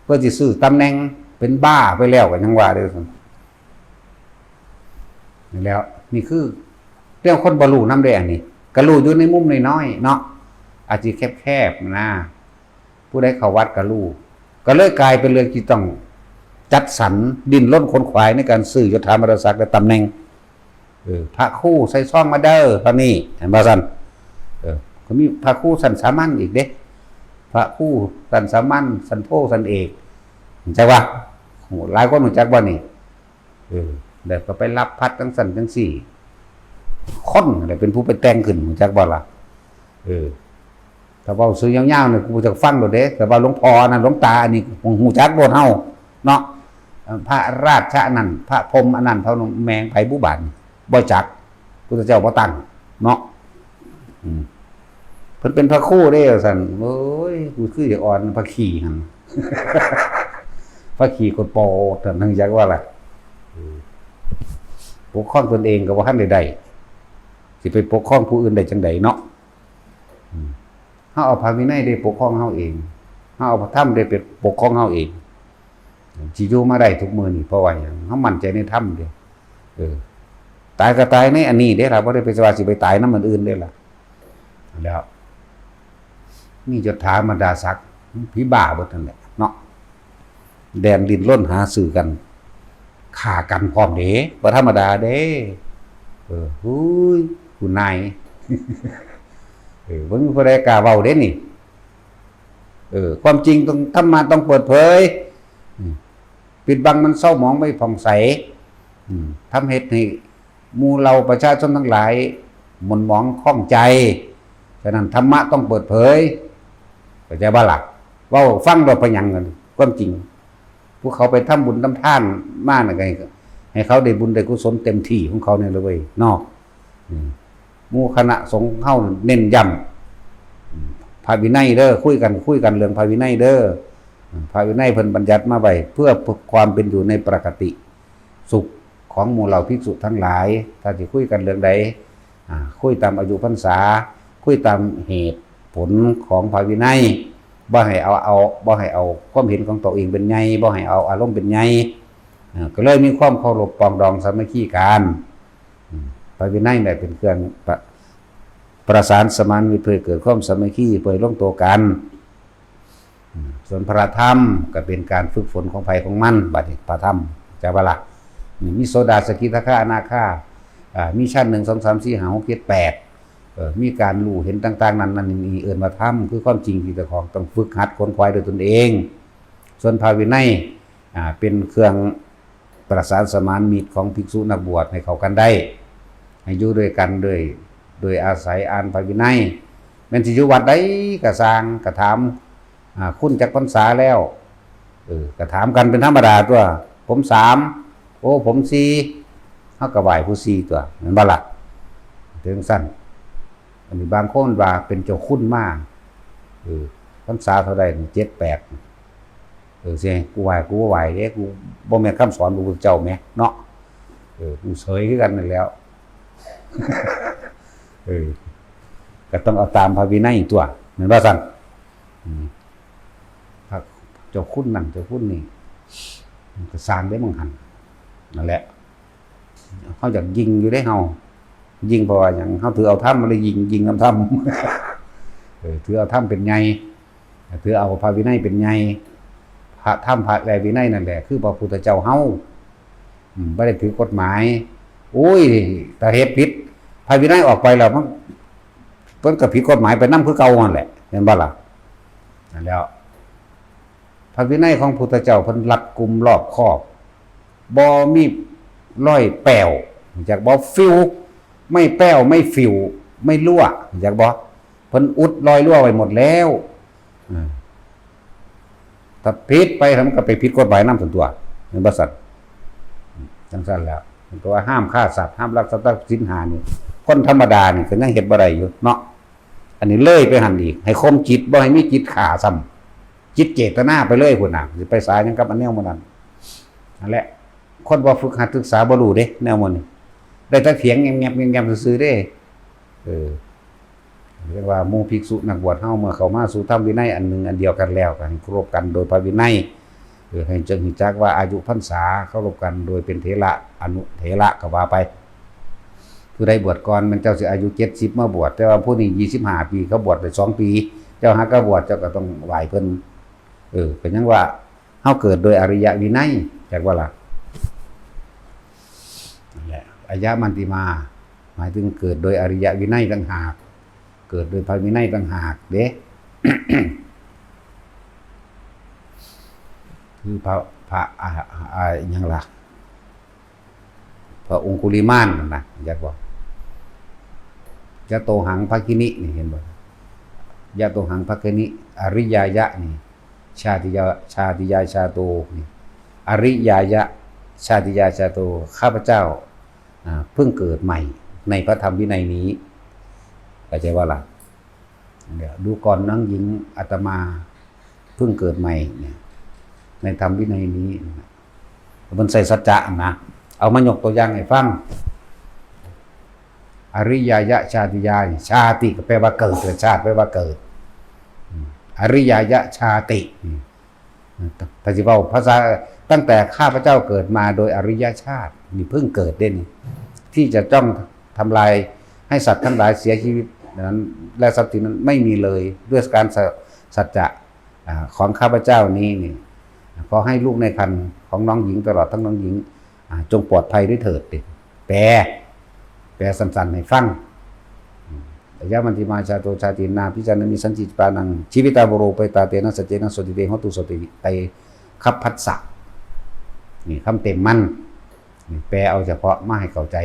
เพื่อสิซื้อตำแหน่ง เป็นบ้าไปแล้วก็ยังว่าเด้อ นี่แหล้ว นี่คือเรื่องคนบ่รู้นำเด้อันนี้ ก็รู้อยู่ในมุมน้อยๆเนาะ อาจจะแคบๆนะ ผู้ใดเข้าวัดก็รู้ ก็เลยกลายเป็นเรื่องที่ต้องจัดสรร ดิ้นรนขนขวายในการซื้อยศถาบรรดาศักดิ์และตำแหน่ง เออ พระครูใส่ซองมาเด้อ เท่านี้ เห็นบ่ซั่น เออ ก็มีพระครูชั้นสามัญอีกเด้ พระครูชั้นสามัญ ชั้นโท ชั้นเอก จักว่า หลายคนรู้จักบ่นี่ เออ แล้วก็ไปรับพัดจังซั่นจังซี่ คนนั่นแหละเป็นผู้ไปแต่งขึ้น รู้จักบ่ล่ะ เออ ถ้าเว้าชื่อยาวๆนี่ กูจะฟังโลดเด้ แต่ว่าหลวงพ่อนั่น หลวงตาอันนี้ ฮู้จักโลดเฮาเนาะ พระราชนั่น พระพรหมอันนั้น พระแมงไผบุบาน บ่จัก พุทธเจ้าบ่ตั้งเนาะ อืม เพิ่นเป็นพระครูเด้ ว่าซั่น โอ้ย กูคืออยากอ่อนพระขี้หั่น พระขี้โคตรโปดนั่น จักว่าล่ะ เออ ปกครองตนเองก็บ่ทันได้ได้ สิไปปกครองผู้อื่นได้จั่งใดเนาะ อืม เฮาเอาพระวินัยได้ปกครองเฮาเอง เฮาเอาพระธรรมได้เป็นปกครองเฮาเอง สิอยู่มาได้ทุกมื้อนี้ เพราะว่าหยัง เฮามั่นใจในธรรมเด้ เออ ตายก็ตายในอันนี้เด้ล่ะ บ่ได้ไปว่าสิไปตายนำอันอื่นเด้ล่ะ แล้ว มียศถาบรรดาศักดิ์ ผีบ้าเบิดนั่นแหละเนาะ แล่นดิ้นรนหาซื้อกัน ฆ่ากันพร้อมเด้ บ่ธรรมดาเด้ เออ หูย ผู้นาย เออ บ่มีผู้ใดกล้าเว้าเด้นี่ เออ ความจริงต้อง ธรรมะต้องเปิดเผย อืม ปิดบังมันเศร้าหมองไม่ผ่องใส อืม ทำเหตุให้หมู่เหล่าประชาชนทั้งหลายหม่นหมองข้องใจ ฉะนั้นธรรมะต้องเปิดเผย เข้าใจบ่ล่ะ เว้าฟังโลด เป็นหยังกัน ความจริง ผู้เขาไปทำบุญทำทานมาน่ะ ให้ ให้เขาได้บุญได้กุศลเต็มที่ของเขาเนี่ยเลยเว้ยเนาะ อืม หมู่คณะสงฆ์เฮาเน้นย้ำ อืม พระวินัยเด้อ คุยกัน คุยกันเรื่องพระวินัยเด้อ อืม พระวินัยเพิ่นบัญญัติมาไว้เพื่อความเป็นอยู่ในปกติสุขของหมู่เหล่าภิกษุทั้งหลาย ถ้าสิคุยกันเรื่องใด อ่า คุยตามอายุพรรษา คุยตามเหตุผลของพระวินัย บ่ให้เอา เอา บ่ให้เอาความเห็นของตัวเองเป็นใหญ่ บ่ให้เอาอารมณ์เป็นใหญ่ อ่า ก็เลยมีความเคารพปรองดองสามัคคีกัน อืม พระวินัยเนี่ยเป็นเครื่องประ ประสานสมานมิตรเพื่อให้เกิดความสามัคคี เพื่อให้ลงตัวกัน อืม ส่วนพระธรรมก็เป็นการฝึกฝนของไผของมัน บัดนี้พระธรรม เข้าใจบ่ล่ะ นี่มีโสดา สกิทาคา อนาคา อ่า มีชั้นหนึ่ง สอง สาม สี่ ห้า หก เจ็ด แปด เอ่อ มีการรู้เห็นต่างๆ นั้นนั่นนี่ เอิ้นว่าธรรม คือความจริงที่เจ้าของต้องฝึกหัดขนขวายด้วยตนเอง ส่วนพระวินัย อ่า เป็นเครื่องประสานสมานมิตรของภิกษุนักบวชให้เข้ากันได้ ให้อยู่ด้วยกันโดย โดยอาศัยอ่านพระวินัย แม่นสิอยู่วัดใดก็ซ่าง ก็ถาม อ่า คุณจักพรรษาแล้ว เออ ก็ถามกันเป็นธรรมดาตัว ผมสาม โอ้ ผมสี่ เฮาก็ไหว้ผู้สี่ตัว แม่นบ่ล่ะ ถึงซั่น อันนี้บางคนว่าเป็นเจ้าคุณมา เออ พรรษาเท่าใดนี่ เจ็ด แปด เออ สิให้กูไหว้ กูบ่ไหว้เด้ กูบ่แม่นคำสอนพระพุทธเจ้าแหมเนาะ เออ กูเสยคือกันนั่นแหล้ว เออ ก็ต้องเอาตามพระวินัยตัว แม่นบ่ซั่น อืม พระเจ้าคุณนั่นเจ้าคุณนี่ มันก็ซ่างเด้ บางหั่น นั่นแหละ เฮาอยากยิ่งอยู่เด้เฮา ยิ่งเพราะว่าหยัง เฮาถือเอาธรรมมาเลยยิ่ง ยิ่งนำธรรม เออ ถือเอาธรรมเป็นใหญ่ ถือเอาพระวินัยเป็นใหญ่ พระธรรมพระและวินัยนั่นแหละ คือพระพุทธเจ้าเฮา อืม บ่ได้ถือกฎหมาย โอ้ย ถ้าเฮ็ดผิด พระวินัยออกไปแล้ว มัน มันก็ผิดกฎหมายไปนำคือเก่าหั่นแหละ แม่นบ่ล่ะ นั่นแหล้ว พระวินัยของพุทธเจ้าเพิ่นรัดกุมรอบคอบ บ่มีรอยแป้ว รู้จักบ่ ฟิว ไม่แป้ว ไม่ฟิว ไม่รั่ว รู้จักบ่ เพิ่นอุดรอยรั่วไว้หมดแล้ว อ่า ถ้าผิดไป มันก็ไปผิดกฎหมายนำซั่นตั๊ว แม่นบ่ซั่น จั่งซั่นแหล้ว มันก็ว่าห้ามฆ่าสัตว์ ห้ามลักทรัพย์ ศีลห้านี่ คนธรรมดานี่ก็ยังเฮ็ดบ่ได้อยู่เนาะ อันนี้เลยไปหั่นอีก ให้ข่มจิต บ่ให้มีจิตฆ่าซ้ำ จิตเจตนาไปเลยพุ้นน่ะ สิไปสาหยังกับอันแนวหมู่นั้น นั่นแหละ คนบ่ฝึกหัดศึกษาบ่รู้เด้ แนวหมู่นี้ ได้แต่เถียงแงบๆ แงบๆ ซื่อๆ เด้ เออ เรียกว่าหมู่ภิกษุนักบวชเฮา เมื่อเข้ามาสู่ธรรมวินัยอันหนึ่งอันเดียวกันแล้ว ก็ให้เคารพกันโดยพระวินัย เออ ให้จัก รู้จักว่าอายุพรรษา เคารพกันโดยเป็นเถระ อนุเถระก็ว่าไป ผู้ใดบวชก่อน แม่นเจ้าสิอายุเจ็ดสิบมาบวช แต่ว่าผู้นี้ยี่สิบห้าปี เขาบวชได้สองปี เจ้าหากะบวช เจ้าก็ต้องไหว้เพิ่น เออ ก็ยังว่าเฮาเกิดโดยอริยวินัย จักว่าล่ะ นั่นแหละ อายะมันติมา หมายถึงเกิดโดยอริยวินัยต่างหาก เกิดโดยพระวินัยต่างหากเด้ คือพระ พระ อ่า อ่า อิหยังล่ะ พระองคุลิมานนั่นนะ อยากบอก ยะโตหังภะคินิ นี่เห็นบ่ ยะโตหังภะคินิ อริยายะนี่ ชาติยา ชาติยาชาโต นี่ อริยายะ ชาติยาชาโต ข้าพเจ้า อ่า เพิ่งเกิดใหม่ในพระธรรมวินัยนี้ เข้าใจว่าล่ะ เดี๋ยวดูก่อนน้องหญิง อาตมาเพิ่งเกิดใหม่เนี่ย ในธรรมวินัยนี้นะ มันใส่สัจจะนะ เอามายกตัวอย่างให้ฟัง อริยายะชาติยา ชาติก็แปลว่าเกิด และชาติแปลว่าเกิด อืม อริยายะชาติ อืม ถ้าสิเว้าภาษา ตั้งแต่ข้าพเจ้าเกิดมาโดยอริยชาติ นี่เพิ่งเกิดเด้นี่ ที่จะต้องทำลายให้สัตว์ทั้งหลายเสียชีวิตนั้น และทรัพย์สินนั้นไม่มีเลย ด้วยการสัจ สัจจะ อ่า ของข้าพเจ้านี้นี่ ขอให้ลูกในครรภ์ของน้องหญิงตลอดทั้งน้องหญิง อ่า จงปลอดภัยด้วยเถิด แปล แปลสั้นๆให้ฟัง อายะมันติมา ชาโตชาตินา พิจารณามิสันติปานัง ชีวิตาบุโรเปตาเตนะ สัจเจนะ โสติเต โหตุ โสติเต คัพพัสสะ นี่คำเต็มมัน นี่แปลเอาเฉพาะมาให้เข้าใจ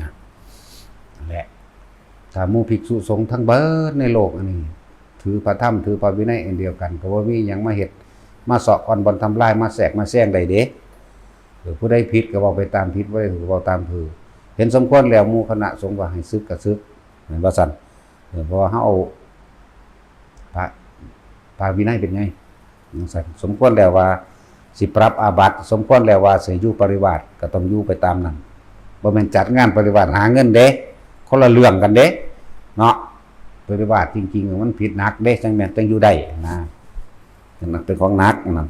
นะ นั่นแหละ ถ้าหมู่ภิกษุสงฆ์ทั้งเบิดในโลกอันนี้ ถือพระธรรม ถือพระวินัยอันเดียวกัน ก็บ่มีหยังมาเฮ็ด มาเซาะอ่อนบ่อนทำลาย มาแทรกมาแซงได้เด้ เออ ผู้ใดผิดก็เว้าไปตามผิด ผู้ใดถูกก็เว้าตามถูก เห็นสมควรแล้วหมู่คณะสงฆ์ว่าให้สึกก็สึก แม่นบ่ซั่น เออ เพราะว่าเฮาเอาพระ พระวินัยเป็นไง จั่งซั่น สมควรแล้วว่าสิปรับอาบัติ สมควรแล้วว่าสิอยู่ปริวาส ก็ต้องอยู่ไปตามนั้น บ่แม่นจัดงานปริวาสหาเงินเด้ คนละเรื่องกันเด้ เนาะ ปริวาสจริงๆ มันผิดหนักเด้ จั่งแม่นจั่งอยู่ได้นะ นั่นเป็นของหนักนั่น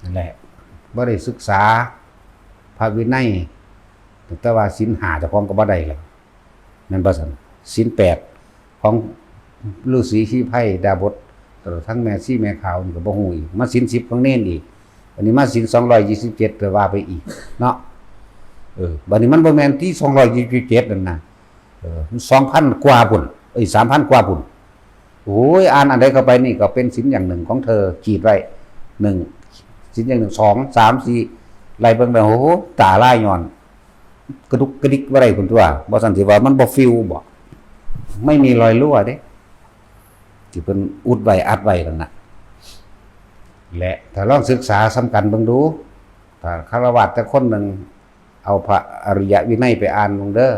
นั่นแหละ บ่ได้ศึกษาพระวินัย แต่ว่าศีลห้าเจ้าของก็บ่ได้แล้ว แม่นบ่ซั่น ศีลแปดของฤๅษีชีไพรดาบส ตลอดทั้งแม่ชีแม่ขาวนี่ก็บ่ฮู้อีก มาศีลสิบของเณรอีก อันนี้มาศีลสองร้อยยี่สิบเจ็ด ก็ว่าไปอีกเนาะ เออ บัดนี้มันบ่แม่นที่สองร้อยยี่สิบเจ็ดนั่นนะ เออ มันสองพันกว่าพุ้น เอ้ย สามพันกว่าพุ้น โอ้ย อ่านอันใดเข้าไปนี่ก็เป็นศีลอย่างหนึ่งของเธอ ขีดไว้ หนึ่ง ศีลอย่างหนึ่ง สอง สาม สี่ ไล่เบิ่งไป โอ้โห ตาลายย้อน กระดุกกระดิกบ่ได้พุ้นตั๊ว บ่ซั่นสิว่ามันบ่ฟิวบ่ ไม่มีรอยรั่วเด้ ที่เพิ่นอุดไว้อัดไว้นั่นน่ะ และถ้าลองศึกษาส่ำกันเบิ่งดู ถ้าฆราวาสจักคนหนึ่ง เอาพระอริยวินัยไปอ่านเบิ่งเด้อ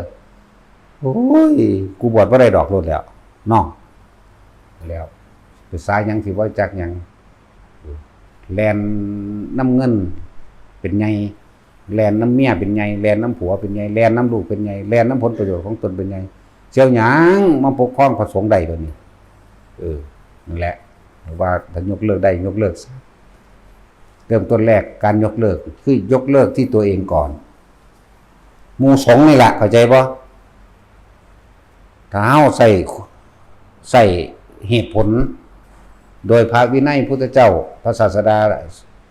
โอ้ย กูบวชบ่ได้ดอกโลดแล้ว เนาะ แล้ว ไปสายหยังสิบ่จักหยัง แล่นนำเงินเป็นใหญ่ แล่นนำเมียเป็นใหญ่ แล่นนำผัวเป็นใหญ่ แล่นนำลูกเป็นใหญ่ แล่นนำผลประโยชน์ของตนเป็นใหญ่ สิเอาหยังมาปกครองพระสงฆ์ได้เดี๋ยวนี้ เออ นั่นแหละ ว่าถ้ายกเลิกได้ยกเลิกซะ เริ่มต้นแรกการยกเลิก คือยกเลิกที่ตัวเองก่อน หมู่สงฆ์นี่แหละ เข้าใจบ่ ถ้าเฮาใส่ ใส่เหตุผล โดยพระวินัยพุทธเจ้า พระศาสดา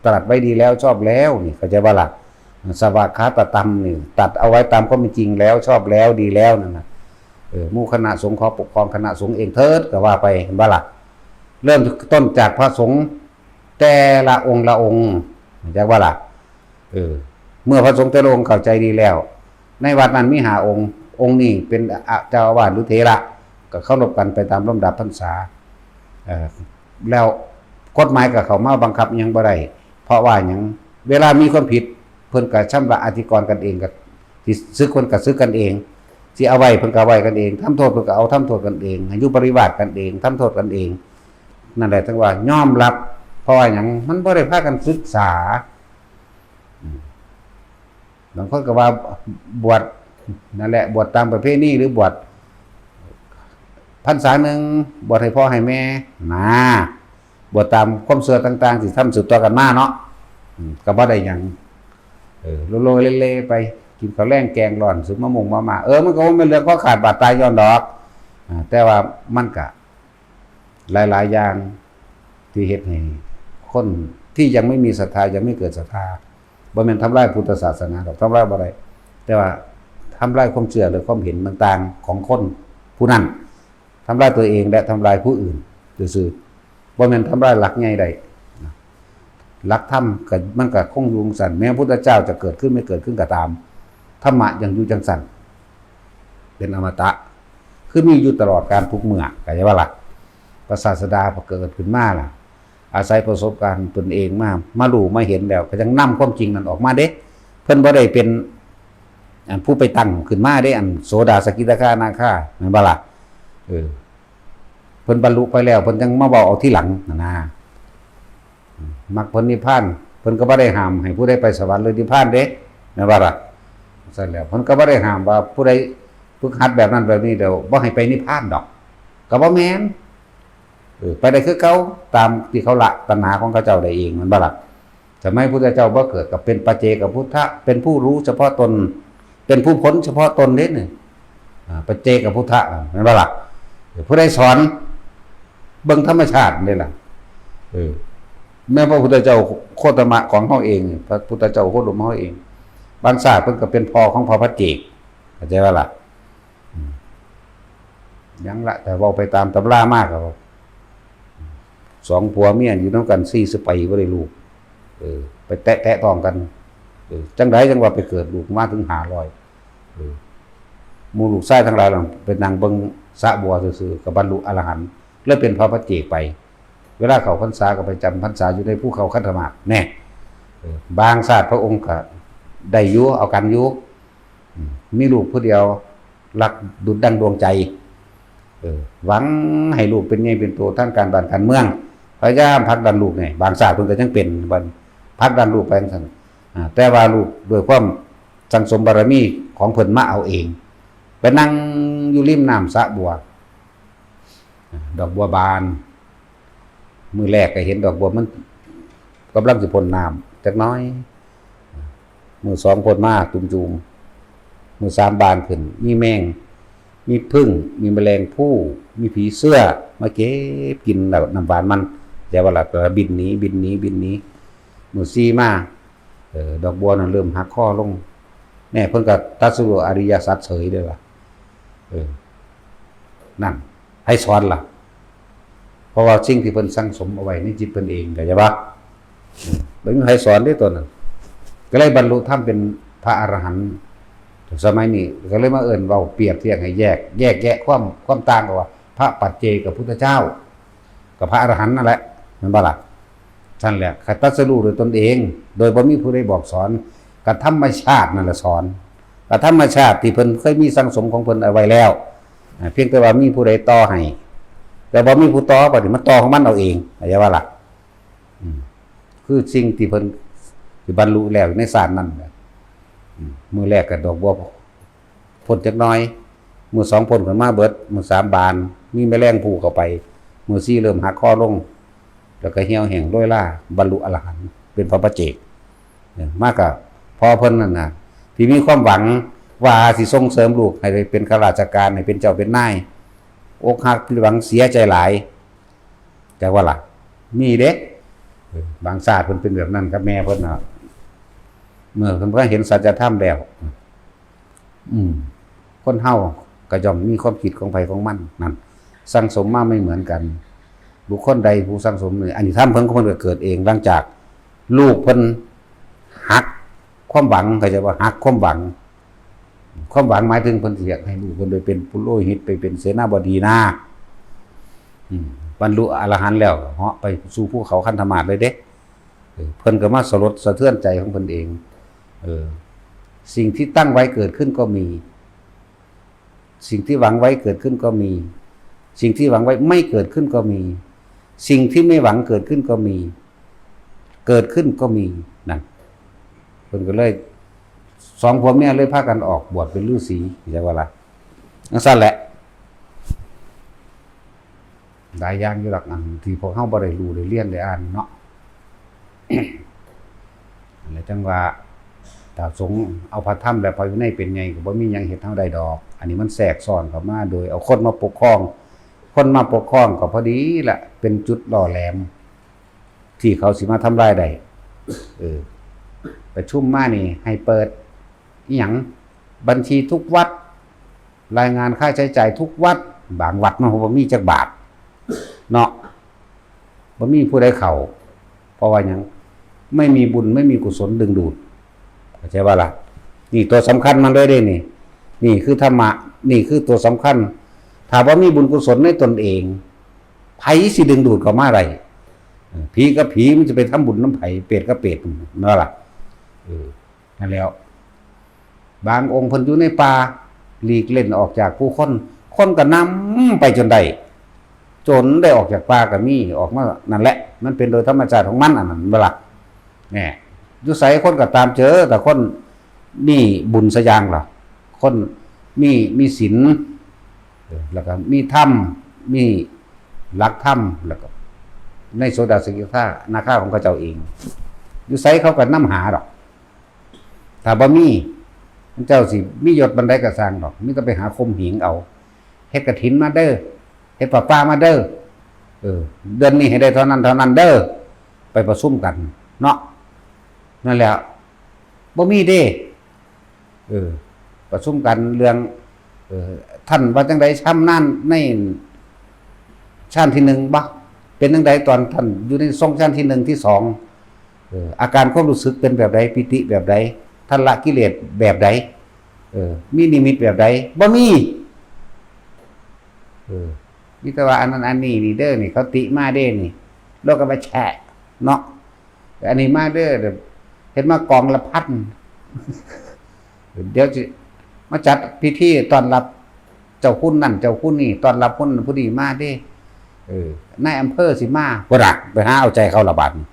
ตรัสไว้ดีแล้วชอบแล้วนี่ เข้าใจบ่ล่ะ สวากขาตธรรมนี่ ตัดเอาไว้ตามความเป็นจริงแล้วชอบแล้วดีแล้วนั่นน่ะ เออ หมู่คณะสงฆ์ขอปกครองคณะสงฆ์เองเถิด ก็ว่าไป เห็นบ่ล่ะ เริ่มต้นจากพระสงฆ์แต่ละองค์ละองค์ เข้าใจบ่ล่ะ เออ เมื่อพระสงฆ์แต่ละองค์เข้าใจดีแล้ว ในวัดนั้นมีห้าองค์ องค์นี้เป็นเจ้าอาวาสหรือเถระ ก็เคารพกันไปตามลำดับพรรษา เอ่อ แล้วกฎหมายก็เข้ามาบังคับหยังบ่ได้ เพราะว่าหยัง เวลามีความผิด เพิ่นก็ชำระอธิกรณ์กันเอง ก็สิสึกเพิ่นก็สึกกันเอง สิเอาไว้เพิ่นก็เอาไว้กันเอง ทำโทษเพิ่นก็เอาทำโทษกันเอง ให้อยู่ปริวาสกันเอง ทำโทษกันเอง นั่นแหละถึงว่ายอมรับ เพราะว่าหยัง มันบ่ได้พากันศึกษา อืม บางคนก็ว่าบวชนั่นแหละ บวชตามประเพณี หรือบวชพรรษาหนึ่ง บวชให้พ่อให้แม่ นะ บวชตามความเชื่อต่างๆ ที่ทำสืบต่อกันมาเนาะ อืม ก็บ่ได้หยัง เออ โลโลเลเลไป กินข้าวแลงแกงร้อน ซื้อมะม่วงมาม่า เออ มันก็บ่แม่นเรื่องคอขาดบาดตายย้อนดอก อ่า แต่ว่ามันก็หลายๆอย่างที่เฮ็ดให้คนที่ยังไม่มีศรัทธา ยังไม่เกิดศรัทธา บ่แม่นทำลายพุทธศาสนาดอก ทำลายบ่ได้ แต่ว่าทำลายความเชื่อหรือความเห็นต่างๆของคนผู้นั้น ทำลายตัวเองและทำลายผู้อื่นซื่อๆ บ่แม่นทำลายหลักใหญ่ได้ หลักธรรมก็ มันก็คงอยู่จั่งซั้น แม้พระพุทธเจ้าจะเกิดขึ้นไม่เกิดขึ้นก็ตาม ธรรมะยังอยู่จั่งซั้น เป็นอมตะ คือมีอยู่ตลอดกาลทุกเมื่อ เข้าใจบ่ล่ะ พระศาสดาพอเกิดขึ้นมาล่ะ อาศัยประสบการณ์ตนเองมา มารู้มาเห็นแล้ว ก็ยังนำความจริงนั้นออกมาเด้ เพิ่นบ่ได้เป็น อันผู้ไปตั้งขึ้นมาเด้ อันโสดา สกิทาคา นาคา แม่นบ่ล่ะ เออ เพิ่นบรรลุไปแล้ว เพิ่นจั่งมาเว้าเอาทีหลังนั่นนะ มรรคผลนิพพาน เพิ่นก็บ่ได้ห้ามให้ผู้ใดไปสวรรค์หรือนิพพานเด้ แม่นบ่ล่ะ ซั่นแล้ว เพิ่นก็บ่ได้ห้ามว่าผู้ใดฝึกหัดแบบนั้นแบบนี้แล้ว บ่ให้ไปนิพพานดอก ก็บ่แม่น เออ ไปได้คือเก่า ตามที่เขาละตัณหาของเขาเจ้าได้เอง แม่นบ่ล่ะ สมัยพุทธเจ้าบ่เกิด ก็เป็นปัจเจกพุทธะ เป็นผู้รู้เฉพาะตน เป็นผู้พ้นเฉพาะตนเด้นี่ อ่า ปัจเจกพุทธะ แม่นบ่ล่ะ เออ ผู้ใดสอน เบิ่งธรรมชาตินี่ล่ะ เออ แม้พระพุทธเจ้าโคตมะของเฮาเอง พระพุทธเจ้าโคดมเฮาเอง บางชาติเพิ่นก็เป็นพ่อของพระปัจเจก เข้าใจบ่ล่ะ อืม หยังละ แต่เว้าไปตามตำรามาก็ สองผัวเมียอยู่นำกัน สี่สิบปีบ่ได้ลูก เออ ไปแตะๆต้องกัน เออ จั่งใดจั่งว่าไปเกิดลูกมาถึงห้าร้อย เออ หมู่ลูกชายทั้งหลายล่ะ ไปนั่งเบิ่งสระบัวซื่อๆ ก็บรรลุอรหันต์ เลยเป็นพระปัจเจกไป เวลาเข้าพรรษาก็ไปจำพรรษาอยู่ในภูเขาคันธมาก แน่ เออ บางชาติพระองค์ก็ได้อยู่ เอากันอยู่ อืม มีลูกผู้เดียว รักดุจดังดวงใจ เออ หวังให้ลูกเป็นใหญ่เป็นโตทางการบ้านการเมือง พยายามผลักดันลูกนี่ บางชาติเพิ่นก็ยังเป็น บัดผลักดันลูกไปจั่งซั้น อ่า แต่ว่าลูกด้วยความสั่งสมบารมีของเพิ่นมาเอาเอง ไปนั่งอยู่ริมน้ำสระบัว ดอกบัวบาน มื้อแรกก็เห็นดอกบัวมันกำลังสิพ่นน้ำจักหน่อย มื้อสองพ่นมาตุ่มจูม มื้อสามบานขึ้น มีแมง มีผึ้ง มีแมลงภู่ มีผีเสื้อมาเก็บกินแล้วน้ำหวานมัน แต่ว่าละบินหนี บินหนี บินหนี มื้อสี่มา เออ ดอกบัวนั่นเริ่มหักข้อลง แน่ เพิ่นก็ตรัสรู้อริยสัจเฉยเลยว่ะ เออ นั่น ไผสอนล่ะ เพราะว่าสิ่งที่เพิ่นสั่งสมเอาไว้ในจิตเพิ่นเอง เข้าใจบ่ อืม บ่มีไผสอนเด้ตัวนั้น ก็เลยบรรลุธรรมเป็นพระอรหันต์ สมัยนี้ก็เลยมาเอิ้นเว้าเปรียบเทียบให้แยก แยกแยะความ ความต่างออกว่า พระปัจเจกพุทธเจ้า กับพระอรหันต์นั่นแหละ แม่นบ่ล่ะ ซั่นแหละ คันตรัสรู้โดยตนเอง โดยบ่มีผู้ใดบอกสอน กับธรรมชาตินั่นแหละสอน กับธรรมชาติที่เพิ่นเคยมีสั่งสมของเพิ่นเอาไว้แล้ว อ่า เพียงแต่ว่ามีผู้ใดต่อให้ แต่บ่มีผู้ต่อ บัดนี้มันต่อของมันเอาเอง เข้าใจบ่ล่ะ อืม คือสิ่งที่เพิ่นสิบรรลุแล้วในฌานนั่นแหละ อืม มื้อแรกก็ดอกบัว พ่นจักหน่อย มื้อสองพ่นขึ้นมาเบิด มื้อสามบาน มีแมลงภู่เข้าไป มื้อสี่เริ่มหักคอลง แล้วก็เหี่ยวแห้งโรยรา บรรลุอรหันต์ เป็นพระปัจเจก เนี่ย มาก็พ่อเพิ่นนั่นน่ะ ที่มีความหวังว่าสิส่งเสริมลูกให้ได้เป็นข้าราชการ ให้เป็นเจ้าเป็นนาย อกหักผิดหวังเสียใจหลาย จักว่าล่ะ มีเด้ เออ บางชาติเพิ่นเป็นแบบนั้นกับแม่เพิ่นน่ะ เมื่อเพิ่นก็เห็นสัจธรรมแล้ว อืม คนเฮาก็ย่อมมีความคิดของไผของมันนั่น สั่งสมมาไม่เหมือนกัน บุคคลใดผู้สั่งสมนี่ อันนี้ธรรมเพิ่นก็เพิ่นก็เกิดเอง หลังจากลูกเพิ่นหักความหวัง เข้าใจว่าหักความหวัง ความหวังหมายถึงเพิ่นสิอยากให้ลูกเพิ่นไปเป็นปุโรหิต ไปเป็นเสนาบดีนา อืม บรรลุอรหันต์แล้ว เหาะไปสู่ภูเขาคันธมาศเลยเด้ เออ เพิ่นก็มาสลดสะเทือนใจของเพิ่นเอง เออ สิ่งที่ตั้งไว้เกิดขึ้นก็มี สิ่งที่หวังไว้เกิดขึ้นก็มี สิ่งที่หวังไว้ไม่เกิดขึ้นก็มี สิ่งที่ไม่หวังเกิดขึ้นก็มี เกิดขึ้นก็มี นั่น เพิ่นก็เลย สองผัวเมียเลยพากันออกบวชเป็นฤาษี จักว่าล่ะ จั่งซั้นแหละ หลายอย่างอยู่ดอก อันที่พวกเฮาบ่ได้รู้ได้เรียนได้อ่านเนาะ นั่นแหละจั่งว่า ถ้าสงฆ์เอาพระธรรมและพระวินัยเป็นใหญ่ก็บ่มีหยังเฮ็ดเฮาได้ดอก อันนี้มันแทรกซ้อนเข้ามาโดยเอาคนมาปกครอง คนมาปกครองก็พอดีละ เป็นจุดหล่อแหลม ที่เขาสิมาทำลายได้ เออ ประชุมมานี่ให้เปิดอิหยัง บัญชีทุกวัด รายงานค่าใช้จ่ายทุกวัด บางวัดมันบ่มีจักบาท เนาะ บ่มีผู้ใดเข้า เพราะว่าหยัง ไม่มีบุญ ไม่มีกุศลดึงดูด เข้าใจบ่ล่ะ นี่ตัวสำคัญมันเลยเด้นี่ นี่คือธรรมะ นี่คือตัวสำคัญ ถ้าบ่มีบุญกุศลในตนเอง ไผสิดึงดูดเข้ามาได้ เออ ผีกับผีมันจะไปทำบุญนำไผ เปรตกับเปรต แม่นบ่ล่ะ เออ นั่นแหล้ว บางองค์เพิ่นอยู่ในป่า หลีกเล่นออกจากผู้คน คนก็นำไปจนได้ จนได้ออกจากป่าก็มี ออกมา นั่นแหละ มันเป็นโดยธรรมชาติของมัน อันนั้น แม่นบ่ล่ะ แหน่ อยู่ไสคนก็ตามเจอ แต่คนมีบุญสะอย่างล่ะ คนมี มีศีล เออ แล้วก็มีธรรม มีหลักธรรม แล้วก็ในโสดาสกิทานาคาของเขาเจ้าเอง อยู่ไสเขาก็นำหาดอก ถ้าบ่มี เจ้าสิมียศปานใดก็ซ่างดอก มีแต่ไปหาข่มเหงเอา เฮ็ดกฐินมาเด้อ เฮ็ดผ้าป่ามาเด้อ เออ เดือนนี้ให้ได้เท่านั้นเท่านั้นเด้อ ไปประชุมกัน เนาะ นั่นแหละ บ่มีเด้ เออ ประชุมกันเรื่อง เออ ท่านว่าจังใด ชำนาญในชั้นที่หนึ่งบ่ เป็นจังใดตอนท่านอยู่ในทรงชั้นที่หนึ่งที่สอง เออ อาการความรู้สึกเป็นแบบใด ปีติแบบใด ท่านละกิเลสแบบใด เออ มีนิมิตแบบใด บ่มี เออ มีแต่ว่าอันนั้นอันนี้นี่เด้อ นี่เขาติมาเด้นี่ โลกวัชชะ เนาะ อันนี้มาเด้อ เดี๋ยวเฮ็ดมากองละพัน เดี๋ยวสิมาจัดพิธีต้อนรับเจ้าคุณนั่นเจ้าคุณนี่ ต้อนรับคนผู้นี้มาเด้ เออ นายอำเภอสิมา พุ้นน่ะ ไปหาเอาใจเขาละบาดนี้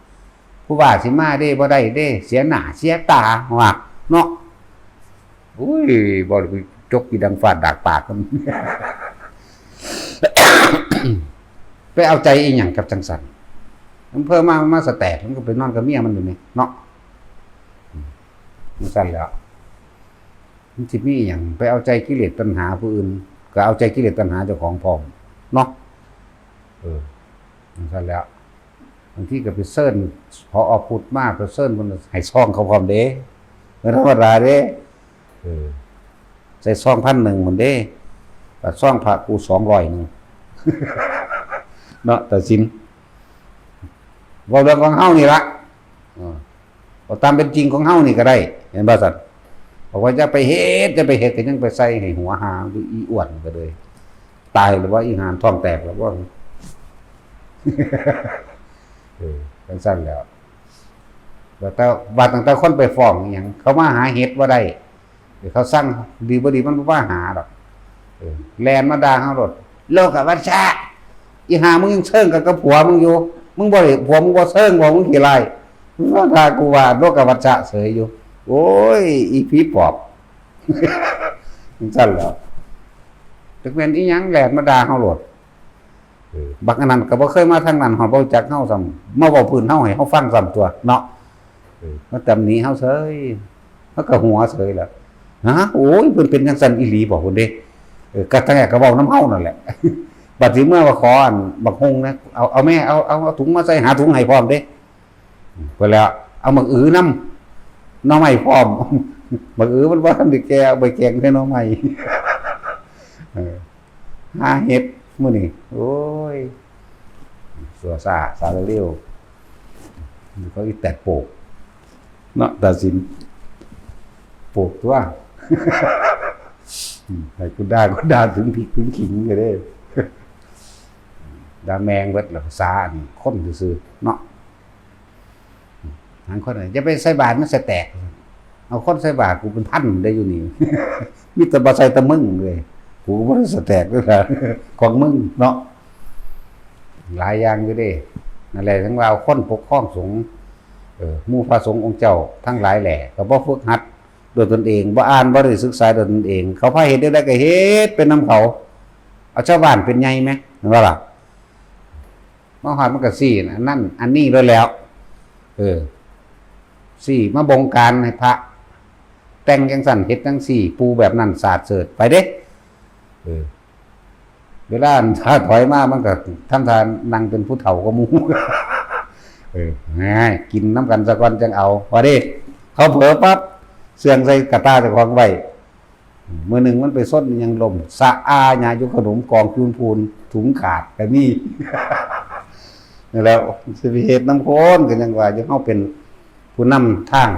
ผู้ว่าสิมาเด้ บ่ได้เด้ เสียหน้าเสียตา ว่า เนาะ อุ้ย บ่ได้ไปจกอีดังฟาดดากปากมัน ไปเอาใจอีหยังกับจังสัน อำเภอมา มาสแตก มันก็ไปนอนกับเมียมันอยู่นี่ เนาะ อืม จังสันแหล้ว มันสิมีอีหยัง ไปเอาใจกิเลสตัณหาผู้อื่น ก็เอาใจกิเลสตัณหาเจ้าของพร้อม เนาะ เออ จังสันแหล้ว บางทีก็ไปเชิญ ผอ.พุทธมา ไปเชิญเพิ่นให้ซองเขาพร้อมเด้ บ่ธรรมดาเด้ เออ ใส่ซองพันหนึ่งพุ้นเด้ บัดซองพระกูสองร้อยหนึ่ง เนาะ ตาสิน เว้าเรื่องของเฮานี่ละ เออ เอาตามเป็นจริงของเฮานี่ก็ได้ เห็นบ่ซั่น บอกว่าอย่าไปเฮ็ด อย่าไปเฮ็ด ก็ยังไปใส่ให้หัวหาอยู่ อีอ้วนก็เลย ตายหรือว่าอีหานท้องแตกหรือว่า เออ จังซั่นแหล้ว แล้วแต่ว่าตั้งแต่คนไปฟ้องอิหยัง เขามาหาเห็ดบ่ได้ เดี๋ยวเขาสั่งดีบ่ดีมันบ่มาหาดอก เออ แล่นมาด่าเฮาโลด โลกวัชชะ อีห่ามึงยังเซิงกันกับผัวมึงอยู่ มึงบ่ได้ผัวมึงบ่เซิงบ่ มึงขี้ร้าย มึงมาด่ากูว่าโลกวัชชะเสยอยู่ โอ้ย อีผีปอบ จังซั่นแหล้ว จักแม่นอีหยังแล่นมาด่าเฮาโลด เออ บักอันนั้นก็บ่เคยมาทางนั้น ฮอดบ่รู้จักเฮาซ้ำ มาเว้าพื้นเฮาให้เฮาฟังซ้ำตั่วเนาะ เออ มาตำหนิเฮาเสย เฮาก็หัวเสยแหละ ฮะ โอ้ย เพิ่นเป็นจังซั่นอีหลีบ่ พุ้นเด้ เออ ก็ตั้งแต่ก็เว้านำเฮานั่นแหละ บัดสิเมือว่าขออันบักฮุ่งนะ เอา เอาแม่ เอา เอา เอาถุงมาใส่ หาถุงให้พร้อมเด้ เพิ่นแล้ว เอาบักอือนำ หน่อไม้พร้อม บักอือมันบ่ทันได้แก่ เอาไปแกงใส่หน่อไม้ เออ หาเห็ดมื้อนี้ โอ้ย สัวซ่า สาเร็ว เขาอีแตกโปก เนาะ ตาสิน โปกตัว อืม ให้กูด่า กูด่าถึงพริกถึงขิงก็ได้ ด่าแมงเบิดละ ภาษาอันคนซื่อๆ เนาะ ทางคนน่ะ อย่าไปใส่บาตรมันสิแตก เอาคนใส่บาตรกูเป็นพันได้อยู่นี่ มีแต่บ่ใส่แต่มึงเลย กูก็บ่ได้สิแตกด้วยล่ะ ของมึงเนาะ หลายอย่างอยู่เด้ นั่นแหละ ถึงว่าเอาคนปกครองสงฆ์ เออ หมู่พระสงฆ์องค์เจ้าทั้งหลายแหละ ก็บ่ฝึกหัดด้วยตนเอง บ่อ่าน บ่ได้ศึกษาด้วยตนเอง เขาพาเฮ็ดได้ก็เฮ็ดไปนำเขา เอาชาวบ้านเป็นใหญ่ไหม เห็นบ่ล่ะ มาฮอดมันก็ซี้ อันนั้น อันนี้โลดแล้ว เออ ซี้มาบงการให้พระ แต่งจังซั่น เฮ็ดจังซี่ ปู่แบบนั้น สาดเสิร์ชไปเด้ เออ เวลาถ้าถอยมา มันก็ทำท่านั่งเป็นผู้เฒ่ากว่าหมู่ เออ ง่าย กินนำกันซะก่อนจั่งเอา ว่าเด้ เขาเผลอปั๊บ เสื่องใส่กะตาเจ้าของไว้ มื้อหนึ่งมันไปซนอิหยังล้ม สะอาหญ้าอยู่ขนมกองพูนๆ ถุงขาดก็มี นั่นแหล้ว สิไปเฮ็ดนำคน ก็ยังว่าอยู่ เฮาเป็นผู้นำทาง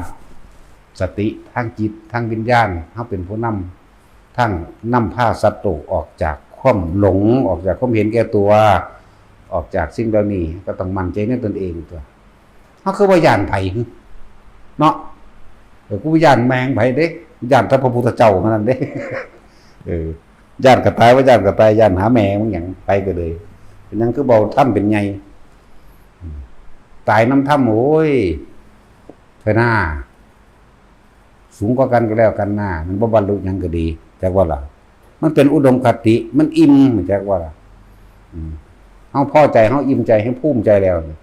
สติ ทางจิต ทางวิญญาณ เฮาเป็นผู้นำทาง นำพาสัตว์โลกออกจากความหลง ออกจากความเห็นแก่ตัว ออกจากสิ่งเหล่านี้ ก็ต้องมั่นใจในตนเองตั๊ว เฮาคือบ่ย้านไผ เนาะ เออ กูบ่ย้านแม่งไผเด้ ย้านแต่พระพุทธเจ้าเท่านั้นเด้ เออ ย้านกะตาย บ่ย้านกะตาย ย้านหาแม่มึงหยัง ไปก็เลย เป็นหยังคือบ่เอาธรรมเป็นใหญ่ อืม ตายนำธรรม โอ้ย เถอะนา สูงกว่ากันก็แล้วกันนา มันบ่บรรลุหยังก็ดี จักว่าล่ะ มันเป็นอุดมคติ มันอิ่ม จักว่าล่ะ อืม เฮาพอใจ เฮาอิ่มใจ เฮาภูมิใจแล้วนี่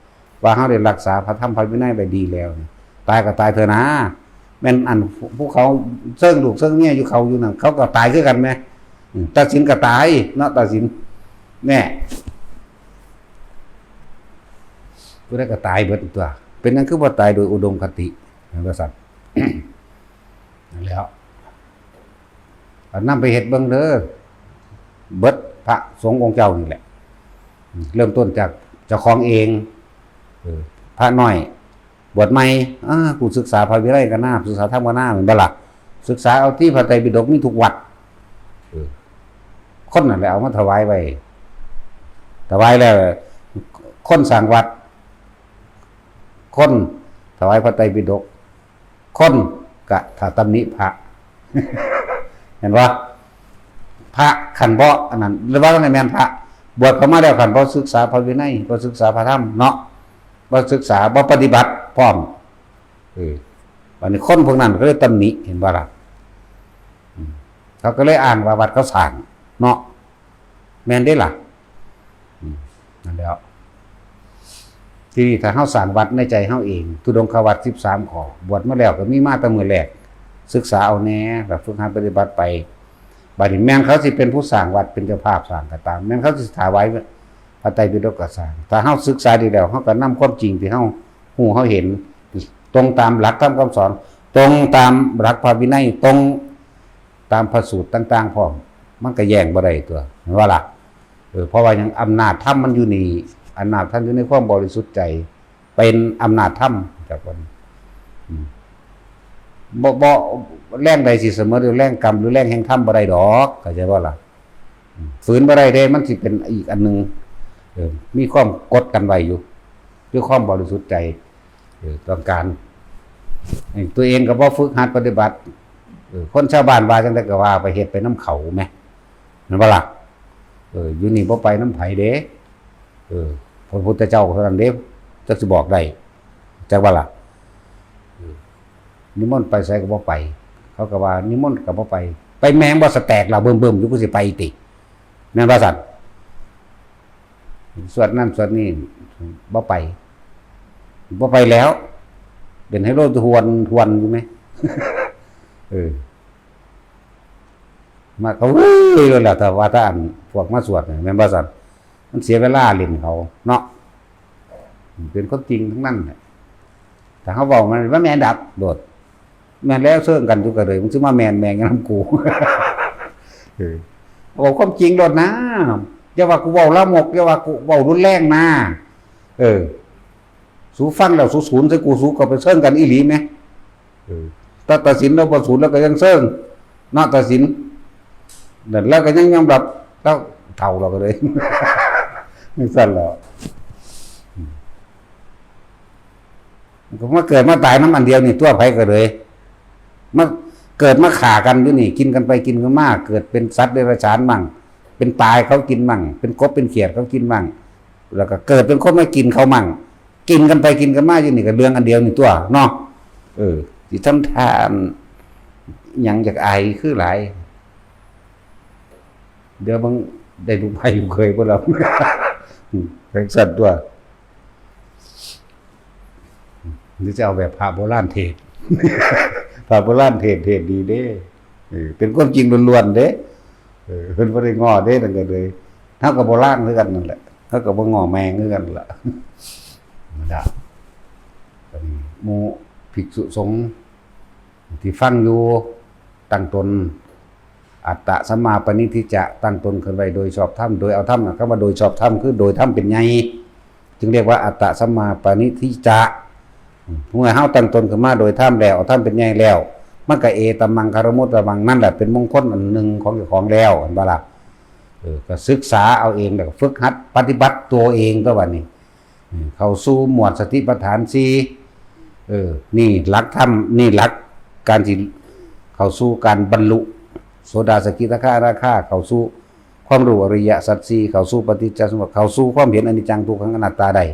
ว่าเฮาได้รักษาพระธรรมพระวินัยไว้ดีแล้วนี่ ตายก็ตายเถอะนา แม่นอันผู้เขาเซิงลูกเซิงเมียอยู่เขาอยู่นั่น เขาก็ตายคือกันแหม อืม ตัดสินก็ตายเนาะ ตัดสิน แน่ ผู้ใดก็ตายเบิดตั๊ว เป็นหยังคือบ่ตายโดยอุดมคติ ว่าซั่น นั่นแหล้ว เอานำไปเฮ็ดเบิ่งเด้อ เบิดพระสงฆ์องค์เจ้านี่แหละ เริ่มต้นจากเจ้าของเอง เออ พระน้อย บวชใหม่ อ่า กูศึกษาพระวินัยกันนา ศึกษาธรรมกันนา แม่นบ่ล่ะ ศึกษาเอาที่พระไตรปิฎกมีทุกวัด เออ คนนั่นแหละเอามาถวายไว้ ถวายแล้ว คนสร้างวัด คนถวายพระไตรปิฎก คนกะถ้าตำหนิพระ เห็นบ่ พระคันบ่อันนั้น หรือว่าไงแม่นพระ บวชเข้ามาแล้วคันบ่ศึกษาพระวินัย บ่ศึกษาพระธรรมเนาะ บ่ศึกษา บ่ปฏิบัติพร้อม เออ บัดนี้คนพวกนั้นก็เลยตำหนิ เห็นบ่ล่ะ อืม เขาก็เลยอ้างว่าวัดเขาสร้างเนาะ แม่นเด้ล่ะ อืม นั่นแหล้ว ทีนี้ถ้าเฮาสร้างวัดในใจเฮาเอง ธุดงควัตรสิบสามข้อ บวชมาแล้วก็มีมาแต่มื้อแรก ศึกษาเอาแหน่ แล้วฝึกหัดปฏิบัติไป บัดนี้แม่นเขาสิเป็นผู้สร้างวัด เป็นเจ้าภาพสร้างก็ตาม แม่นเขาสิถวายพระไตรปิฎกก็สร้าง ถ้าเฮาศึกษาดีแล้ว เฮาก็นำความจริงที่เฮาฮู้เฮาเห็น ตรงตามหลักธรรมคำสอน ตรงตามหลักพระวินัย ตรงตามพระสูตรต่างๆพร้อม มันก็แย้งบ่ได้ตั๊ว เห็นบ่ล่ะ เออ เพราะว่าหยัง อำนาจธรรมมันอยู่นี่ อำนาจธรรมอยู่ในความบริสุทธิ์ใจ เป็นอำนาจธรรม จักว่า อืม บ่ บ่ แรงใดสิเสมอด้วยแรงกรรมหรือแรงแห่งธรรมบ่ได้ดอก เข้าใจบ่ล่ะ อืม ฝืนบ่ได้เด้ มันสิเป็นอีกอันหนึ่ง เออ มีความกดกันไว้อยู่ ด้วยความบริสุทธิ์ใจ เออ ต้องการ เออ ตัวเองก็บ่ฝึกหัดปฏิบัติ เออ คนชาวบ้านว่าจั่งใดก็ว่าไป เฮ็ดไปนำเขาแหม แม่นบ่ล่ะ เออ อยู่นี่บ่ไปนำไผเด้ เออ พระพุทธเจ้าเท่านั้นเด้ จักสิบอกได้ จักว่าล่ะ เออ นิมนต์ไปไสก็บ่ไป เขาก็ว่านิมนต์ก็บ่ไป ไปแม่งบ่สแตกล่ะ เบิ่มๆอยู่ กูสิไปติ แม่นบ่ซั่น สวดนั่นสวดนี่ บ่ไป บ่ไปแล้ว เป็นไฮโลทวนทวนอยู่แหม เออ มาก็เว้ยแล้วล่ะ ถ้าว่าถ้าอันพวกมาสวดเนี่ย แม่นบ่ซั่น มันเสียเวลาเล่นเขาเนาะ เป็นความจริงทั้งนั้นแหละ ถ้าเขาเว้ามันบ่แม่นดอกโลด แม่นแล้วเซิงกันอยู่ก็เลย มึงสิมาแม่นแม่งนำกู เออ เว้าความจริงโลดนะ อย่าว่ากูเว้าลามก อย่าว่ากูเว้ารุนแรงนะ เออ สูฟังแล้วสูสูนใส่กู สูก็ไปเซิงกันอีหลีแหม เออ แต่ตัดสินแล้วบ่สูนแล้วก็ยังเซิง เนาะ ตัดสิน นั่นแล้วก็ยังยอมรับ แล้วเฒ่าแล้วก็เลย จั่งซั่นแหล้ว ก็มาเกิดมาตายนำอันเดียวนี่ตั๊ว ไผก็เลย มาเกิดมาฆ่ากันอยู่นี่ กินกันไปกินกันมา เกิดเป็นสัตว์เดรัจฉานมั่ง เป็นปลาให้เขากินมั่ง เป็นกบเป็นเขียดเขากินมั่ง แล้วก็เกิดเป็นคนมากินเขามั่ง กินกันไปกินกันมาอยู่นี่ก็เรื่องอันเดียวนี่ตั๊วเนาะ เออ สิทำทานหยังอยากอายคือหลาย เดี๋ยวมึงได้ลูกไผ่ลูกเขยบ่ล่ะ อืม จั่งซั่นตั๊ว หรือจะเอาแบบพระโบราณเทศน์ พระโบราณเทศน์ เทศน์ดีเด้ เออ เป็นความจริงล้วนๆเด้ เออ เพิ่นบ่ได้ง้อเด้ นั่นก็เลย เฮาก็บ่ลางคือกันนั่นแหละ เฮาก็บ่ง้อแม่งคือกันล่ะ นั่นล่ะ บัดนี้หมู่ภิกษุสงฆ์ที่ฟังอยู่ ตั้งตน อัตตะสัมมาปณิธิจะ ตั้งตนขึ้นไว้โดยชอบธรรม โดยเอาธรรมนะ คำว่าโดยชอบธรรม คือโดยธรรมเป็นใหญ่ จึงเรียกว่าอัตตะสัมมาปณิธิจะ เมื่อเฮาตั้งตนขึ้นมาโดยธรรมแล้ว เอาธรรมเป็นใหญ่แล้ว มันก็เอตัมมังคารมุตตมัง นั่นแหละเป็นมงคลอันหนึ่งของเจ้าของแล้ว เห็นบ่ล่ะ เออ ก็ศึกษาเอาเอง แล้วก็ฝึกหัดปฏิบัติตัวเอง ตัวบัดนี้ อืม เข้าสู่หมวดสติปัฏฐานสี่ เออ นี่หลักธรรม นี่หลักการสิเข้าสู่การบรรลุ โสดา สกิทาคา อนาคา เข้าสู่ความรู้อริยสัจสี่ เข้าสู่ปฏิจจสมุปบาท เข้าสู่ความเห็นอนิจจังทุกขังอนัตตาได้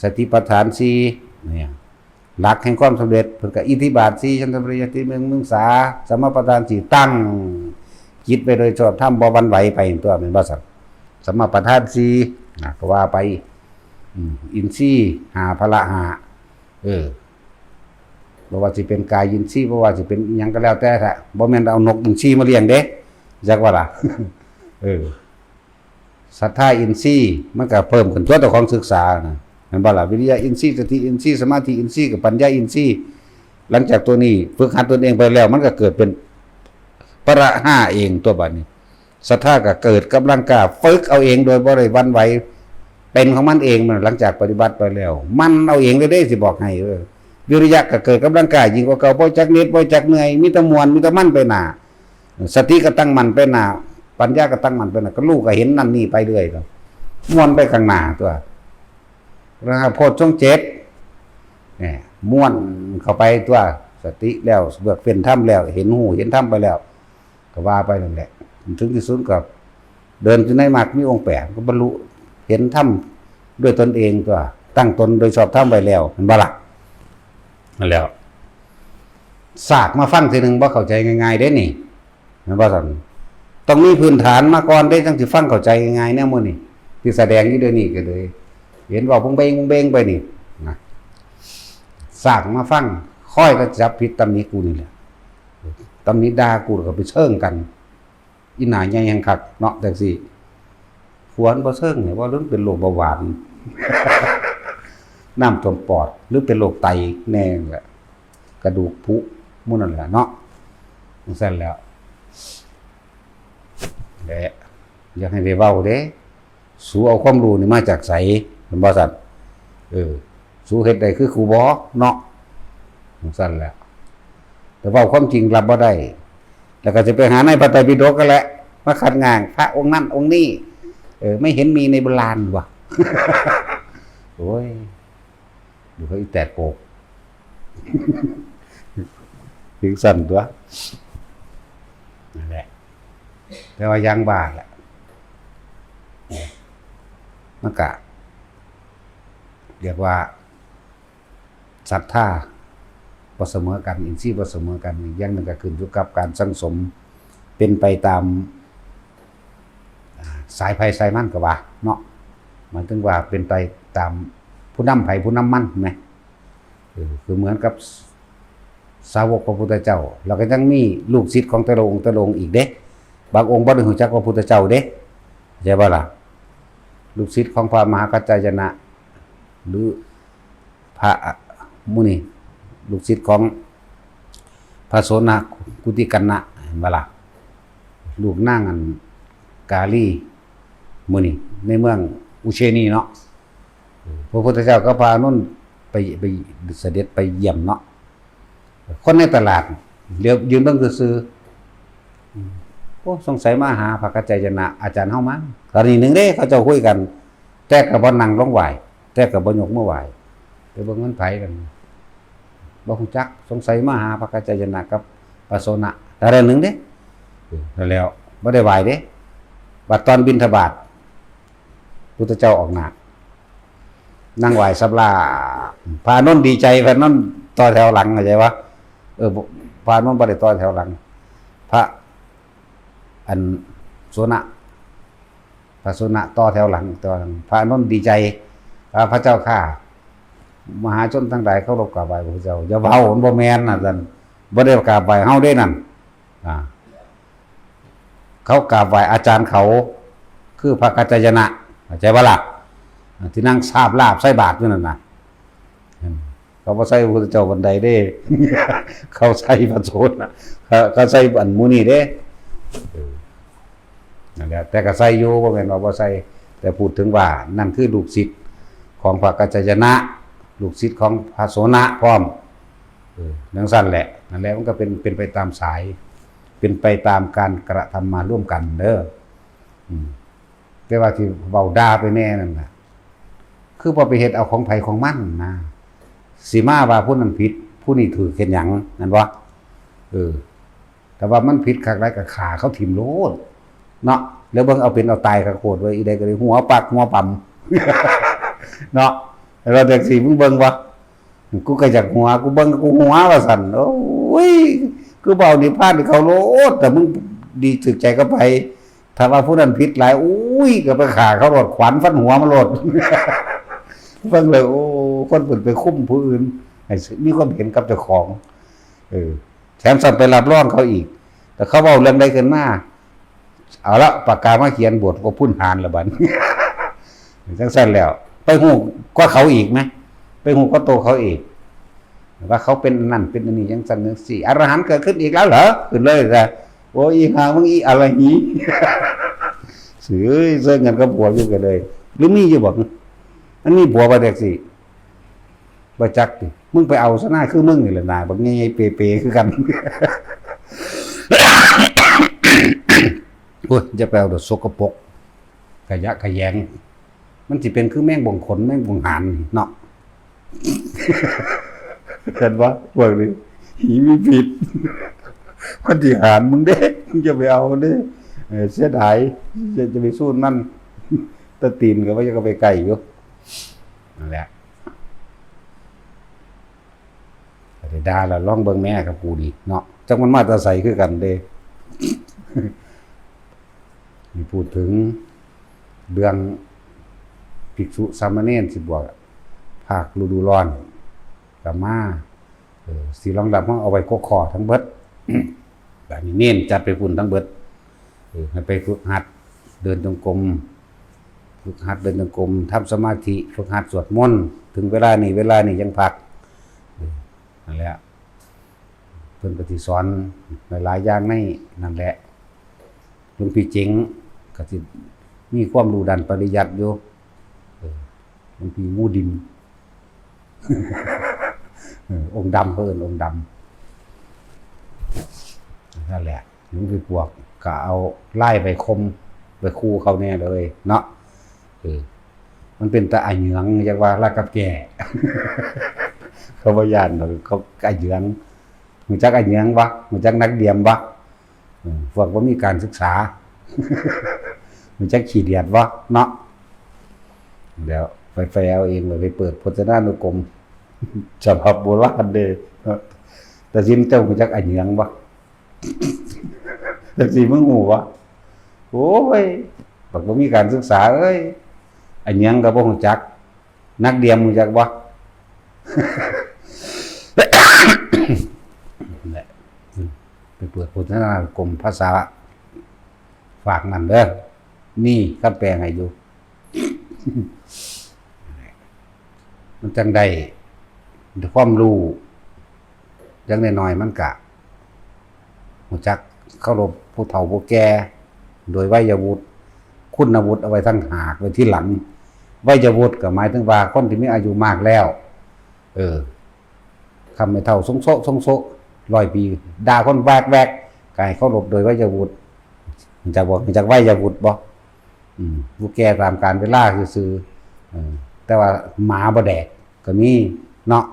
สติปัฏฐานสี่ เนี่ย หลักแห่งความสำเร็จ เพิ่นก็อิทธิบาทสี่ ฉันทะ วิริยะ สติ เมืองมุสา สัมมาปัฏฐานสี่ ตั้งจิตไปโดยชอบธรรม บ่หวั่นไหวไป ตัวแม่นบ่ซั่น สัมมาปัฏฐานสี่ นะ ก็ว่าไป อืม อินทรีย์ห้า พละห้า เออ บ่ว่าสิเป็นกายินทรีย์ บ่ว่าสิเป็นอิหยังก็แล้วแต่ละ บ่แม่นเอานกอินทรีมาเลี้ยงเด้ จักว่าล่ะ เออ ศรัทธาอินทรีย์ มันก็เพิ่มขึ้นตัวเจ้าของศึกษานะ แม่นบ่ล่ะ วิริยะอินทรีย์ สติอินทรีย์ สมาธิอินทรีย์ กับปัญญาอินทรีย์ หลังจากตัวนี้ฝึกหัดตนเองไปแล้ว มันก็เกิดเป็นพละห้าเอง ตัวบัดนี้ ศรัทธาก็เกิดกำลังกล้า ฝึกเอาเองโดยบ่ได้หวั่นไหว เป็นของมันเอง มันหลังจากปฏิบัติไปแล้ว มันเอาเองเลยเด้ สิบอกให้ เออ วิริยะก็เกิดกำลังกล้ายิ่งกว่าเก่า บ่จักเหน็ด บ่จักเหนื่อย มีแต่ม่วน มีแต่มันไปหน้า สติก็ตั้งมั่นไปหน้า ปัญญาก็ตั้งมั่นไปหน้า ก็รู้ก็เห็นนั่นนี่ไปเรื่อย ม่วนไปข้างหน้าตัว แล้วโพชฌงค์เจ็ด เนี่ย ม่วนเข้าไปตัว สติแล้ว เลือกเฟ้นธรรมแล้ว เห็นฮู้เห็นธรรมไปแล้ว ก็ว่าไปนั่นแหละ ถึงที่สุดก็เดินอยู่ในมรรค มีองค์แปด ก็บรรลุเห็นธรรมด้วยตนเองตัว ตั้งตนโดยชอบธรรมไว้แล้ว แม่นบ่ล่ะ นั่นแหล้ว สากมาฟังทีหนึ่งบ่เข้าใจง่ายๆเด้นี่ แม่นบ่ซั่น ต้องมีพื้นฐานมาก่อนเด้ จั่งสิฟังเข้าใจง่ายๆ แนวมื้อนี้ ที่แสดงอยู่เดี๋ยวนี้ก็เลย เห็นเว้าบงเบงบงเบงไปนี่นะ สากมาฟัง ค่อยก็จับผิดตำหนิกูนี่แหละ ตำหนิด่ากูแล้วก็ไปเชิงกัน อีหน้าใหญ่แฮงคักเนาะ จั่งซี้ ควรบ่เชิงให้ว่าเรื่องเป็นโรคเบาหวาน น้ำท่วมปอด หรือเป็นโรคไตแน่แหละ กระดูกผุ หมู่นั่นแหละเนาะ จั่งซั่นแหล้ว และอย่าให้ไปเว้าเด้ สูเอาความรู้นี่มาจากไส แม่นบ่ซั่น เออ สูเฮ็ดได้คือกูบ่เนาะ จั่งซั่นแหละ แต่เว้าความจริงรับบ่ได้ แล้วก็สิไปหาในพระไตรปิฎกนั่นแหละ มาคัดง้างพระองค์นั้นองค์นี้ เออ ไม่เห็นมีในโบราณว่ะ โอ้ย ดูเขาอีแตกโปก ถึงสั่นตัว นั่นแหละ แต่ว่ายังบ้าแหละ มันกะ เรียกว่า ศรัทธาบ่เสมอกัน อินทรีย์บ่เสมอกัน อีกอย่างหนึ่งก็ขึ้นอยู่กับการสั่งสม เป็นไปตาม อ่า สายไผสายมันก็ว่าเนาะ หมายถึงว่าเป็นไปตามผู้นำไผผู้นำมันแหม เออ คือเหมือนกับสาวกพระพุทธเจ้า แล้วก็ยังมีลูกศิษย์ของแต่ละองค์แต่ละองค์อีกเด้ บางองค์บ่ได้รู้จักพระพุทธเจ้าเด้ เข้าใจบ่ล่ะ ลูกศิษย์ของพระมหากัจจายนะ หรือพระมุนี ลูกศิษย์ของพระโสณกุติกัณณะ เห็นบ่ล่ะ ลูกนางอันกาลี มื้อนี้ในเมืองอุเชนีเนาะ พระพุทธเจ้ากับพระอานนท์ไป ไปเสด็จไปเยี่ยมเนาะ คนในตลาดเหลียวยืนเบิ่งซื่อๆ โอ้ สงสัยมาหาพระกัจจายนะอาจารย์เฮามั้ง ตอนนี้หนึ่งเด้ เขาเจ้าคุยกัน แต่ก็บ่นั่งลงไหว้ แต่ก็บ่ยกมือไหว้ ไปเบิ่งมันไผกัน บ่ฮู้จัก สงสัยมาหาพระกัจจายนะกับพระโสณะ แต่ละหนึ่งเด้ นั่นแหล้ว บ่ได้ไหว้เด้ บัดตอนบิณฑบาต พุทธเจ้าออกหน้า นั่งไหว้สับลา พระอานนท์ดีใจ พระอานนท์ต่อแถวหลัง เข้าใจปะ เออ พระอานนท์บ่ได้ต่อแถวหลัง พระ อัน โสณะ พระโสณะต่อแถวหลัง ต่อหลัง พระอานนท์ดีใจ ว่า พระเจ้าข้า มหาชนทั้งหลายเคารพกราบไหว้พระพุทธเจ้า อย่าเว้า มันบ่แม่นนะ ท่าน บ่ได้กราบไหว้เฮาเด้นั่น อ่า เขากราบไหว้อาจารย์เขา คือพระกัจจายนะ เข้าใจบ่ล่ะ อ่า ที่นั่งซาบลาบใส่บาตรอยู่นั่นน่ะ อืม เขาบ่ใส่พระพุทธเจ้าบันไดเด้ เขาใส่พระโสดา เขา เขาใส่อันหมู่นี้เด้ เออ นั่นแหละ แต่ก็ใส่อยู่ บ่แม่นว่าบ่ใส่ แต่พูดถึงว่านั่นคือลูกศิษย์ของพระกัจจายนะ ลูกศิษย์ของพระโสณะพร้อม เออ จั่งซั่นแหละ นั่นแหละ มันก็เป็น เป็นไปตามสาย เป็นไปตามการกระทำมาร่วมกันเด้อ อืม แต่ว่าที่เว้าด่าไปแน่นั่นน่ะ คือบ่ไปเฮ็ดเอาของไผของมันนะ สิมาว่าผู้นั้นผิด ผู้นี้ถูกเฮ็ดหยัง นั่นบ่ เออ แต่ว่ามันผิดคักหลายก็ฆ่าเขาถิ่มโลด เนาะ แล้วเบิ่งเอาเป็นเอาตายคักโคตรเว้ย อีใดก็ได้หัวปักหัวปั๊ม เนาะ แล้วจั่งซี่มึงเบิ่งบ่ กูก็อยากหัว กูเบิ่งกูหัวว่าซั่น โอ้ย คือบ่เอานิพพานให้เขาโลด แต่มึงดีถูกใจกับไผ ถ้าว่าผู้นั้นผิดหลาย อุ้ย ก็ไปฆ่าเขาโลด ขวานฟันหัวมันโลด เบิ่งเลย โอ้ คนเพิ่นไปคุมผู้อื่น ให้มีความเห็นกับเจ้าของ เออ แถมซ้ำไปรับรองเขาอีก แต่เขาเว้าเรื่องใดขึ้นมา เอาละ ปากกามาเขียนบทก็พุ้นหานละบัด จั่งซั่นแล้ว ไปฮู้กว่าเขาอีกไหม ไปฮู้กว่าโตเขาอีก ว่าเขาเป็นอันนั่นเป็นอันนี้ จั่งซั่นจั่งซี่ อรหันต์เกิดขึ้นอีกแล้วเหรอ ขึ้นเลยนะ โอ้ย อีห่ามึงอีอะไรหี เอ้ย เซิงกันกับผัวอยู่กันเลย หรือมีอยู่บ่ มันมีผัวบ่แท็กซี่ บ่จักติ มึงไปเอาซะหน้าคือมึงนี่แหละ หน้าบักใหญ่ๆเปๆคือกัน โอ้ย อย่าไปเอาดอกสกปรก ขยะแขยง มันสิเป็นคือแมงบ่งขน แมงบ่งหานเนาะ เห็นบ่ พวกนี้ หีมีพิษ มันสิหานมึงเด้ มึงอย่าไปเอาเด้ เออ เสียดาย จะ จะไปสู้มัน ตะตีนก็ว่าจะไปไกลอยู่ นั่นแหละ ก็ได้ด่าแล้ว ลองเบิ่งแหน่กับกูนี่เนาะ จักมันมาแต่ไสคือกันเด้ นี่พูดถึงเรื่องภิกษุสามเณรสิบวช ภาคฤดูร้อนก็มา เออ สิรองรับเฮาเอาไว้กกข้อทั้งเบิด บาดนี้เณรจัดไปพุ้นทั้งเบิด เออ ให้ไปฝึกหัดเดินจงกรม ฝึกหัดเดินจงกรม ทำสมาธิ ฝึกหัดสวดมนต์ ถึงเวลานี้ เวลานี้ยังพัก เออ นั่นแหละ เพิ่นก็สิสอนหลายๆอย่างในนั่นแหละ หลวงพี่เจ๋งก็สิมีความรู้ด้านปริยัติอยู่ เออ หลวงพี่งูดิน เออ องค์ดำ เพิ่นเอิ้นองค์ดำ นั่นแหละ หลวงพี่ปวกก็เอาไล่ไปข่ม ไปคู่เขาแน่เลยเนาะ เออ มันเป็นตาอะเหยือง อยากว่าลากกับแก่ เขาบ่ย้านดอก เขาอะเหยือง รู้จักอะเหยืองบ่ รู้จักนักเดียมบ่ เออ พวกบ่มีการศึกษา รู้จักขี้เดียดบ่เนาะ เดี๋ยวไปแปลเอาเองเลย ไปเปิดพจนานุกรม ฉบับโบราณเด้อ แต่สิเจ้ารู้จักอะเหยืองบ่ จักสิมึงฮู้บ่ โอ้ย บักบ่มีการศึกษาเอ้ย อะเหยืองก็บ่รู้จัก นักเดียมรู้จักบ่ นั่นแหละ ไปเปิดพจนานุกรมภาษาฝากนั่นเด้อ นี่คันแปลให้อยู่ มันจั่งได้ความรู้ อย่างน้อยๆมันกะ รู้จักเคารพผู้เฒ่าผู้แก่ โดยวัยวุฒิ คุณวุฒิเอาไว้ต่างหาก ไว้ทีหลัง วัยวุฒิก็หมายถึงว่าคนที่มีอายุมากแล้ว เออ คำไม่เฒ่าทรงโซะทรงโซะ ร้อยปี ด่าคนแวกแวก ก็ให้เคารพโดยวัยวุฒิ รู้จักบ่ รู้จักวัยวุฒิบ่ อืม ผู้แก่ตามกาลเวลาซื่อๆ เออ แต่ว่าหมาบ่แดกก็มีเนาะ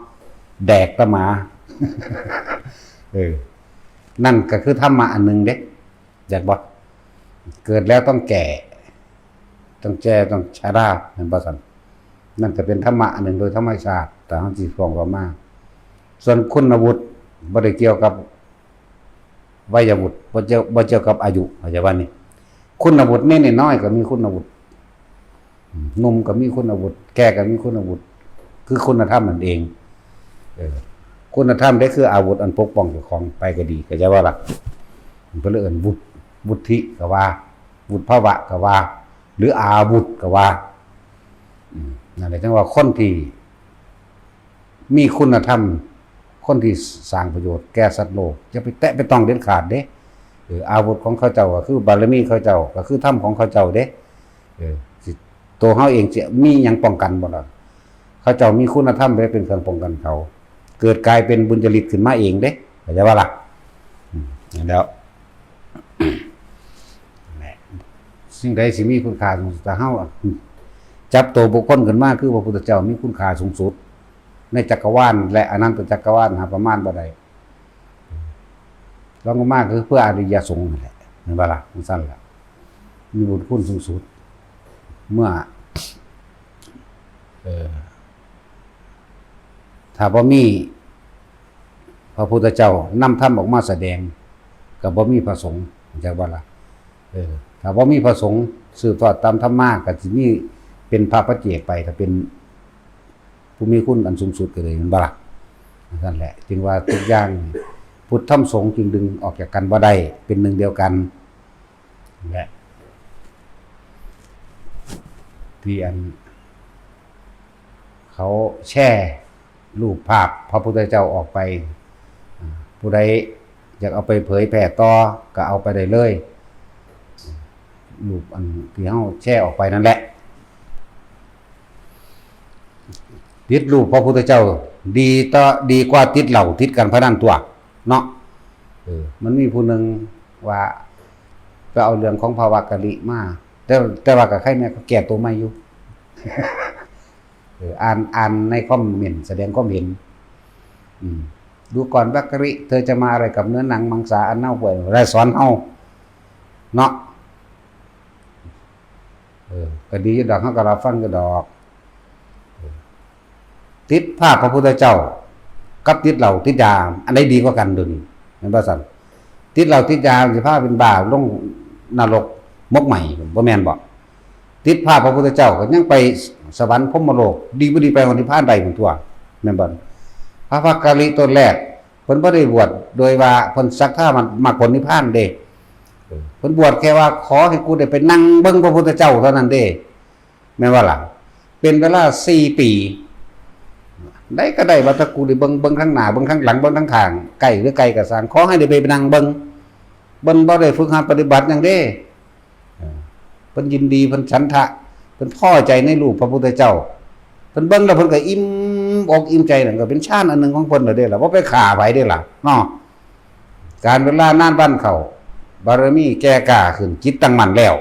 แดกแต่หมา เออ นั่นก็คือธรรมะอันหนึ่งเด้ อยากบ่ เกิดแล้วต้องแก่ ต้องแก่ ต้องชรา แม่นบ่ซั่น นั่นก็เป็นธรรมะอันหนึ่งโดยธรรมชาติ แต่เฮาสิฟ้องว่ามา ส่วนคุณวุฒิบ่ได้เกี่ยวกับวัยวุฒิ บ่เกี่ยว บ่เกี่ยวกับอายุ เข้าใจบ่นี่ คุณวุฒินี่น้อยๆก็มีคุณวุฒิ อืม หนุ่มก็มีคุณวุฒิ แก่ก็มีคุณวุฒิ คือคุณธรรมนั่นเอง เออ คุณธรรมได้คืออาวุธอันปกป้องเจ้าของไปก็ดี เข้าใจว่าล่ะ เพิ่นเลยเอิ้นวุฒิ วุฒิก็ว่า วุฒิภาวะก็ว่า หรืออาวุธก็ว่า อืม นั่นแหละ จั่งว่าคนที่มีคุณธรรม คนที่สร้างประโยชน์แก่สัตว์โลก อย่าไปแตะไปต้องเด็ดขาดเด้ เออ อาวุธของเขาเจ้าก็คือบารมีเขาเจ้า ก็คือธรรมของเขาเจ้าเด้ เออ สิ ตัวเขาเองสิมีหยังป้องกันบ่ล่ะ เขาเจ้ามีคุณธรรมไว้เป็นเครื่องป้องกันเขา เกิดกลายเป็นบุญญาฤทธิ์ขึ้นมาเองเด้ เข้าใจว่าล่ะ อืม นั่นแหล้ว สิ่งใดสิมีคุณค่าสูงสุด ถ้าเฮาจับตัวบุคคลขึ้นมา คือพระพุทธเจ้ามีคุณค่าสูงสุด ในจักรวาลและอนันตจักรวาลหาประมาณบ่ได้ รองลงมาคือเพื่ออริยสงฆ์นั่นแหละ แม่นบ่ล่ะ จั่งซั่นล่ะ มีบุญคุณสูงสุด เมื่อ เอ่อ ถ้าบ่มีพระพุทธเจ้านำธรรมออกมาแสดง ก็บ่มีพระสงฆ์ เข้าใจบ่ล่ะ เออ ถ้าบ่มีพระสงฆ์สืบทอดตามธรรมมา ก็สิมีเป็นพระปัจเจกไป ถ้าเป็นผู้มีคุณอันสูงสุดก็เลย แม่นบ่ล่ะ นั่นแหละ จึงว่าทุกอย่างพุทธธรรมสงฆ์จึงดึงออกจากกันบ่ได้ เป็นหนึ่งเดียวกัน และ ที่อัน เขาแชร์รูปภาพพระพุทธเจ้าออกไป อ่า ผู้ใดอยากเอาไปเผยแพร่ต่อก็เอาไปได้เลย รูปอันที่เขาแชร์ออกไปนั่นแหละ ติดรูปพระพุทธเจ้า ดีต่อ ดีกว่าติดเหล้าติดการพนันตัว เนาะ เออ มันมีผู้หนึ่งว่า ไปเอาเรื่องของพระวักกะลิมา แต่ แต่ว่าก็ใครแน่ก็แก้ตัวใหม่อยู่ เออ อ่าน อ่านในคอมเมนต์ แสดงความเห็น อืม ดูก่อนวักกะลิ เธอจะมาอะไรกับเนื้อหนังมังสาอันเน่าเปื่อย ได้สอนเฮา เนาะ เออ ก็ดีอยู่ดอก เฮาก็รับฟังอยู่ดอก เออ ติดภาพพระพุทธเจ้า กับติดเหล้าติดยา อันใดดีกว่ากันเดี๋ยวนี้ แม่นบ่ซั่น ติดเหล้าติดยาสิพาเป็นบ้าลงนรกหมกไหม้ บ่แม่นบ่ ติดภาพพระพุทธเจ้าก็ยังไปสวรรค์พรหมโลก ดีบ่ดีไปฮอดนิพพานได้พุ้นตัว แม่นบ่ พระวักกะลิตนแรก เพิ่นบ่ได้บวชโดยว่าเพิ่นศรัทธามรรคผลนิพพานเด้ เออ เพิ่นบวชแค่ว่าขอให้กูได้ไปนั่งเบิ่งพระพุทธเจ้าเท่านั้นเด้ แม่นบ่ล่ะ เป็นเวลาสี่ปี ได้ก็ได้ว่าถ้ากูได้เบิ่ง เบิ่งข้างหน้า เบิ่งข้างหลัง เบิ่งข้างข้าง ใกล้หรือไกลก็ซ่าง ขอให้ได้ไปนั่งเบิ่ง เพิ่นบ่ได้ฝึกหัดปฏิบัติหยังเด้ เออ เพิ่นยินดี เพิ่นฉันทะ เพิ่นพอใจในรูปพระพุทธเจ้า เพิ่นเบิ่งแล้วเพิ่นก็อิ่มอกอิ่มใจ นั่นก็เป็นฌานอันหนึ่งของเพิ่นแล้วเด้ล่ะ บ่ไปฆ่าไผเด้ล่ะ เนาะ การเวลานานวันเข้า บารมีแก่กล้าขึ้น จิตตั้งมั่นแล้ว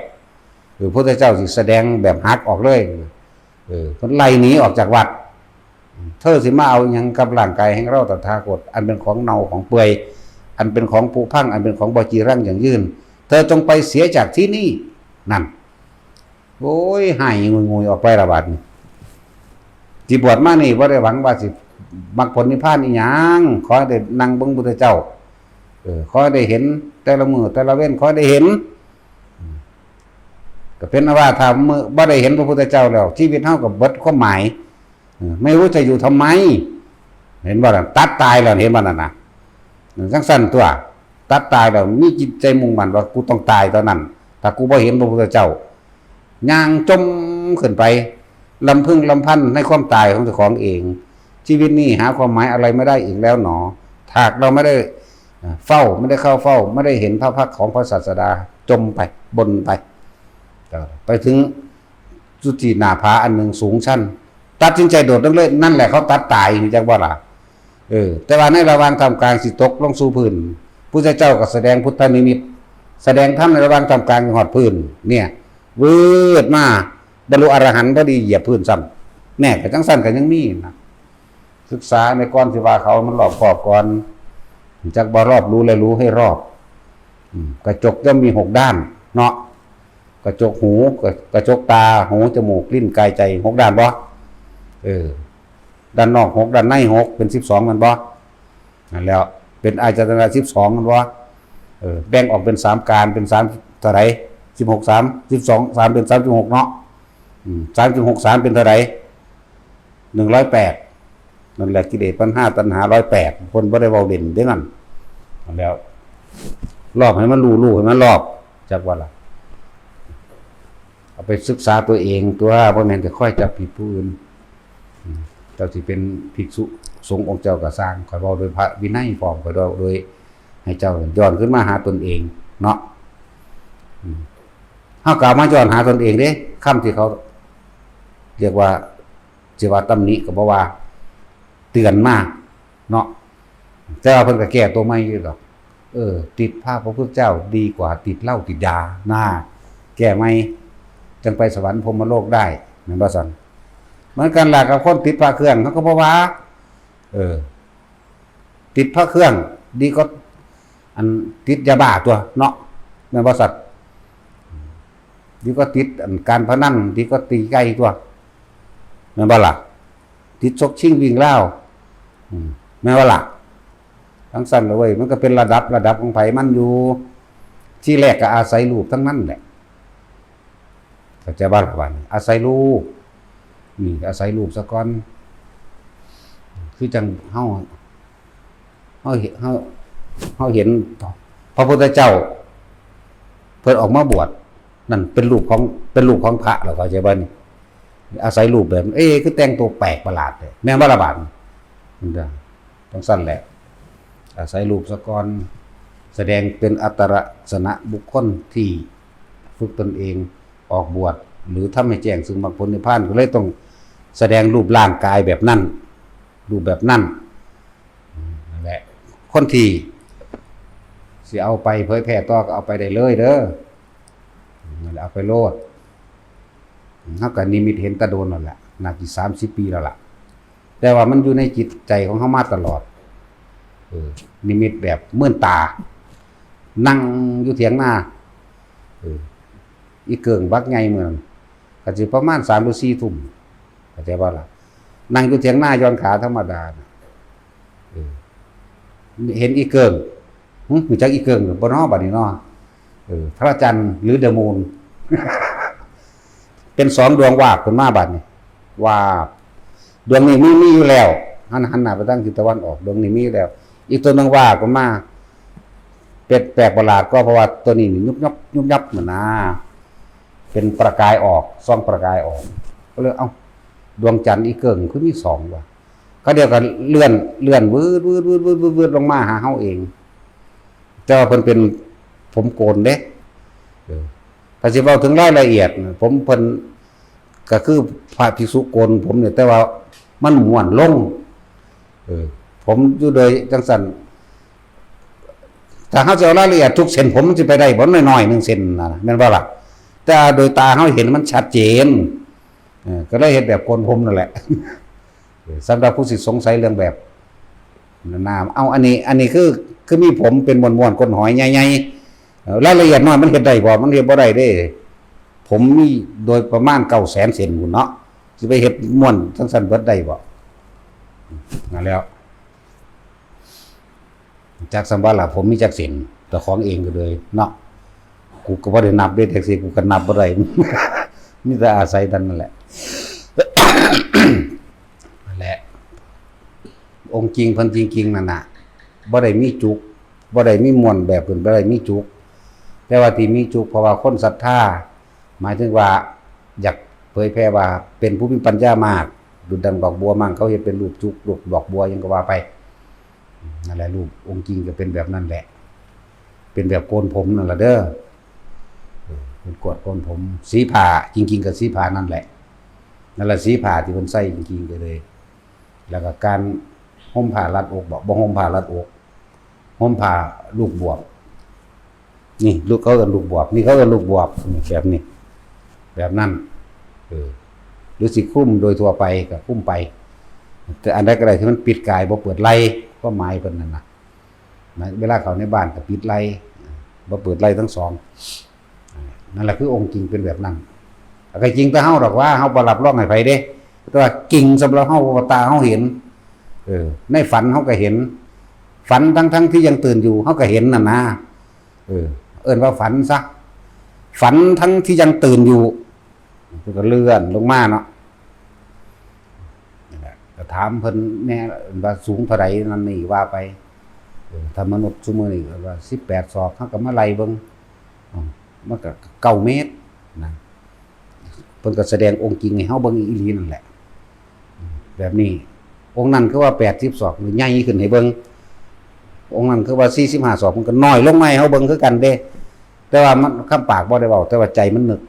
คือพระพุทธเจ้าสิแสดงแบบหักออกเลย เออ เพิ่นไล่หนีออกจากวัด เธอสิมาเอาหยังกับร่างกายแห่งเราตถาคต อันเป็นของเน่าของเปื่อย อันเป็นของผุพัง อันเป็นของบ่จีรังยั่งยืน เธอจงไปเสียจากที่นี่ นั่น โอ้ย ไห้งุยๆ ออกไปละบาดนี้ สิบวชมานี่บ่ได้หวังว่าสิมรรคผลนิพพานอีหยัง ขอให้ได้นั่งเบิ่งพุทธเจ้า เออ ขอให้ได้เห็นแต่ละมื้อแต่ละเว็น ขอให้ได้เห็น ก็เป็นว่าถ้ามื้อบ่ได้เห็นพระพุทธเจ้าแล้ว ชีวิตเฮาก็เบิดความหมาย เออ ไม่รู้จะอยู่ทำไม เห็นบ่ล่ะ ตัดตายแล้ว เห็นบ่นั่นน่ะ เออ จั่งซั่นตัว ตัดตายแล้ว มีจิตใจมุ่งมั่นว่ากูต้องตายเท่านั้น ถ้ากูบ่เห็นพระพุทธเจ้า ย่างจมขึ้นไป ลำพึงลำพันในความตายของเจ้าของเอง ชีวิตนี้หาความหมายอะไรไม่ได้อีกแล้วหนอ หากเราไม่ได้เฝ้า ไม่ได้เข้าเฝ้า ไม่ได้เห็นพระพักตร์ของพระศาสดา จมไป บนไป ไปถึงจุติหน้าผาอันหนึ่งสูงชัน ตัดสินใจโดดลงเลย นั่นแหละเขาตัดตาย รู้จักบ่ล่ะ เออ แต่ว่าในระหว่างท่ามกลางสิตกลงสู่พื้น พุทธเจ้าก็แสดงพุทธนิมิต แสดงธรรมในระหว่างท่ามกลางฮอดพื้น เนี่ย วืดมา บรรลุอรหันต์พอดีเหยียบพื้นซ้ำ แน่ ก็จั่งซั่นก็ยังมีนะ ศึกษาในก่อนสิว่าเขามันรอบคอบก่อน จักบ่รอบรู้และรู้ให้รอบ อืม กระจกย่อมมีหกด้าน เนาะ กระจกหู กระ กระจกตา หู จมูก ลิ้น กาย ใจ หกด้านบ่ เออ ด้านนอกหก ด้านในหก เป็นสิบสอง แม่นบ่ นั่นแหล้ว เป็นอายตนะสิบสอง แม่นบ่ เออ แบ่งออกเป็นสามการ เป็นสาม เท่าใด สิบหก สาม สิบสอง สาม เป็นสามสิบหก เนาะ อืม สามสิบหก สาม เป็นเท่าใด หนึ่งร้อยแปด นั่นแหละ กิเลสปัญหาตัณหาร้อยแปด เพิ่นบ่ได้เว้าเล่นเด้นั่น นั่นแหล้ว ลอกให้มันรู้ รู้ให้มันลอก จักว่าล่ะ เอาไปศึกษาตัวเองตัว บ่แม่นจะคอยจับผิดผู้อื่น อืม เจ้าสิเป็นภิกษุสงฆ์องค์เจ้าก็ซ่าง ข้อยเว้าโดยพระวินัยพร้อม ข้อยเว้าโดยให้เจ้าย้อนขึ้นมาหาตนเองเนาะ อืม เฮากล่าวมาย้อนหาตนเองเด้ คำที่เขาเรียกว่า สิว่าตำหนิก็บ่ว่า เตือนมาเนาะ แต่ว่าเพิ่นก็แก้ตัวใหม่อยู่ดอก เออ ติดพระพระพุทธเจ้าดีกว่าติดเหล้าติดยา น่า แก้ใหม่ จั่งไปสวรรค์พรหมโลกได้ แม่นบ่ซั่น เหมือนกันล่ะกับคนติดพระเครื่อง เขาก็บ่ว่า เออ ติดพระเครื่อง ดีกว่า อันติดยาบ้าตัวเนาะ แม่นบ่ซั่น ดีกว่าติดอันการพนัน ดีกว่าตีไก่ตัว แม่นบ่ล่ะ ติดชกชิงวิ่งราว อืม แม่นบ่ล่ะ จั่งซั่นล่ะเว้ย มันก็เป็นระดับ ระดับของไผมันอยู่ ทีแรกก็อาศัยรูปทั้งนั้นแหละ เข้าใจบ่ล่ะบัดนี้ อาศัยรูป นี่อาศัยรูปซะก่อน คือจั่งเฮา เฮาเห็น เฮา เฮาเห็นพระพุทธเจ้า เพิ่นออกมาบวช นั่นเป็นรูปของ เป็นรูปของพระแล้ว เข้าใจบ่นี่ อาศัยรูปแบบ เอ๊ะ คือแต่งตัวแปลกประหลาดแท้ แม่นบ่ล่ะบัดนี้ จั่งซั่นแหละ อาศัยรูปซะก่อน แสดงเป็นอัตลักษณะบุคคลที่ฝึกตนเองออกบวช หรือทำให้แจ้งซึ่งมรรคผลนิพพาน ก็เลยต้องแสดงรูปร่างกายแบบนั้น รูปแบบนั้น นั่นแหละ คนที่สิเอาไปเผยแพร่ต่อก็เอาไปได้เลยเด้อ นั่นแหละ เอาไปโลด เฮาก็นิมิตเห็นแต่โดนนั่นแหละ น่าสิสามสิบปีแล้วล่ะ แต่ว่ามันอยู่ในจิตใจของเฮามาตลอด เออ นิมิตแบบเมื่อนตา นั่งอยู่เถียงนา เออ อีเกิ่งบักใหญ่มื้อนั้น ก็สิประมาณสามหรือสี่ทุ่ม เข้าใจบ่ล่ะ นั่งอยู่เถียงนาหย่อนขาธรรมดาน่ะ เออ เห็นอีเกิ่ง หึ รู้จักอีเกิ่งบ่น้อบัดนี้น้อ เออ พระจันทร์หรือ the moon เป็นสองดวงวาบขึ้นมาบัดนี้ วาบ ดวงนี้มี มีอยู่แล้ว หัน หันหน้าไปทางทิศตะวันออก ดวงนี้มีอยู่แล้ว อีกตัวหนึ่งวาบขึ้นมา เป็นแปลกประหลาดก็เพราะว่าตัวนี้นี่ยุบยับ ยุบยับเหมือนนะ เป็นประกายออก ส่องประกายออก ก็เลย เอ้า ดวงจันทร์อีเกิ่งคือมีสองว่ะ ก็เดียวกันเลื่อน เลื่อนวืด วืด วืด วืด วืด วืดลงมาหาเฮาเอง แต่ว่าเพิ่นเป็นผมโกนเด้ เออ ถ้าสิเว้าถึงรายละเอียดน่ะ ผมเพิ่นก็คือพระภิกษุโกนผมเนี่ย แต่ว่ามันม้วนลง เออ ผมอยู่โดยจั่งซั่น ถ้าเฮาสิเอารายละเอียดทุกเส้นผมมันสิไปได้บ่ น้อยๆหนึ่งเส้นน่ะ แม่นบ่ล่ะ แต่โดยตาเฮาเห็นมันชัดเจน เออ ก็เลยเฮ็ดแบบโกนผมนั่นแหละ เออ สำหรับผู้สิสงสัยเรื่องแบบนั้นนะ เอา อันนี้ อันนี้คือ คือมีผมเป็นม้วนๆ ก้นหอยใหญ่ๆ เอ่อ รายละเอียดน้อยมันเฮ็ดได้บ่ มันเฮ็ดบ่ได้เด้ ผมมีโดยประมาณเก้าแสนเส้นพู้นเนาะ สิไปเฮ็ดม้วนจั่งซั่นเบิดได้บ่ นั่นแหล้ว จักสำว่าล่ะ ผมมีจักเส้น เจ้าของเองก็เลยเนาะ กูก็บ่ได้นับเด้ แท็กซี่กูก็นับบ่ได้ มีแต่อาศัยเท่านั้นแหละ นั่นแหละ องค์จริงเพิ่นจริงๆนั่นน่ะ บ่ได้มีจุก บ่ได้มีม้วนแบบเพิ่น บ่ได้มีจุก แต่ว่าที่มีจุกเพราะว่าคนศรัทธา หมายถึงว่าอยากเผยแพร่ว่าเป็นผู้มีปัญญามาก ดุจดังดอกบัวมั่ง เขาเฮ็ดเป็นรูปจุก รูปดอกบัวหยังก็ว่าไป นั่นแหละ รูปองค์จริงก็เป็นแบบนั้นแหละ เป็นแบบโกนผมนั่นล่ะเด้อ เออ เป็นกวดโกนผม สีผ้า จริงๆก็สีผ้านั่นแหละ นั่นล่ะสีผ้าที่เพิ่นใส่จริงๆก็เลย แล้วก็การห่มผ้ารัดอกบ่ บ่ห่มผ้ารัดอก ห่มผ้าลูกบวบ นี่ลูก เขาเอิ้นลูกบวบ นี่เขาเอิ้นลูกบวบ นี่แบบนี้ แบบนั้น เออ หรือสิคลุมโดยทั่วไปก็คลุมไป แต่อันใดก็ได้ที่มันปิดกายบ่เปิดไหล่ ความหมายเพิ่นนั่นน่ะ นะ เวลาเข้าในบ้านก็ปิดไหล่ บ่เปิดไหล่ทั้งสอง นั่นแหละคือองค์จริงเป็นแบบนั้น ก็จริงแต่เฮาดอกว่าเฮาบ่รับรองให้ไผเด้ แต่ว่าจริงสำหรับเฮา เพราะว่าตาเฮาเห็น เออ ในฝันเฮาก็เห็น ฝันทั้งๆที่ยังตื่นอยู่ เฮาก็เห็นนั่นนะ เออ เอิ้นว่าฝันซะ ฝันทั้งที่ยังตื่นอยู่ ก็เลื่อนลงมาเนาะ นั่นแหละ ก็ ถามเพิ่นแหน่ว่าสูงเท่าใดนั่นนี่ว่าไป เออ ถ้ามนุษย์ซุมื้อนี้ก็ว่าสิบแปดศอก เฮาก็มาไล่เบิ่ง อ้อ มันก็เก้าเมตรนะ เพิ่นก็แสดงองค์จริงให้เฮาเบิ่งอีหลีนั่นแหละ แบบนี้ องค์นั้นคือว่าแปดสิบศอก ใหญ่ขึ้นให้เบิ่ง องค์นั้นคือว่าสี่สิบห้าศอก มันก็น้อยลงมาให้เฮาเบิ่งคือกันเด้ แต่ว่ามัน คำปากบ่ได้เว้า แต่ว่าใจมันนึก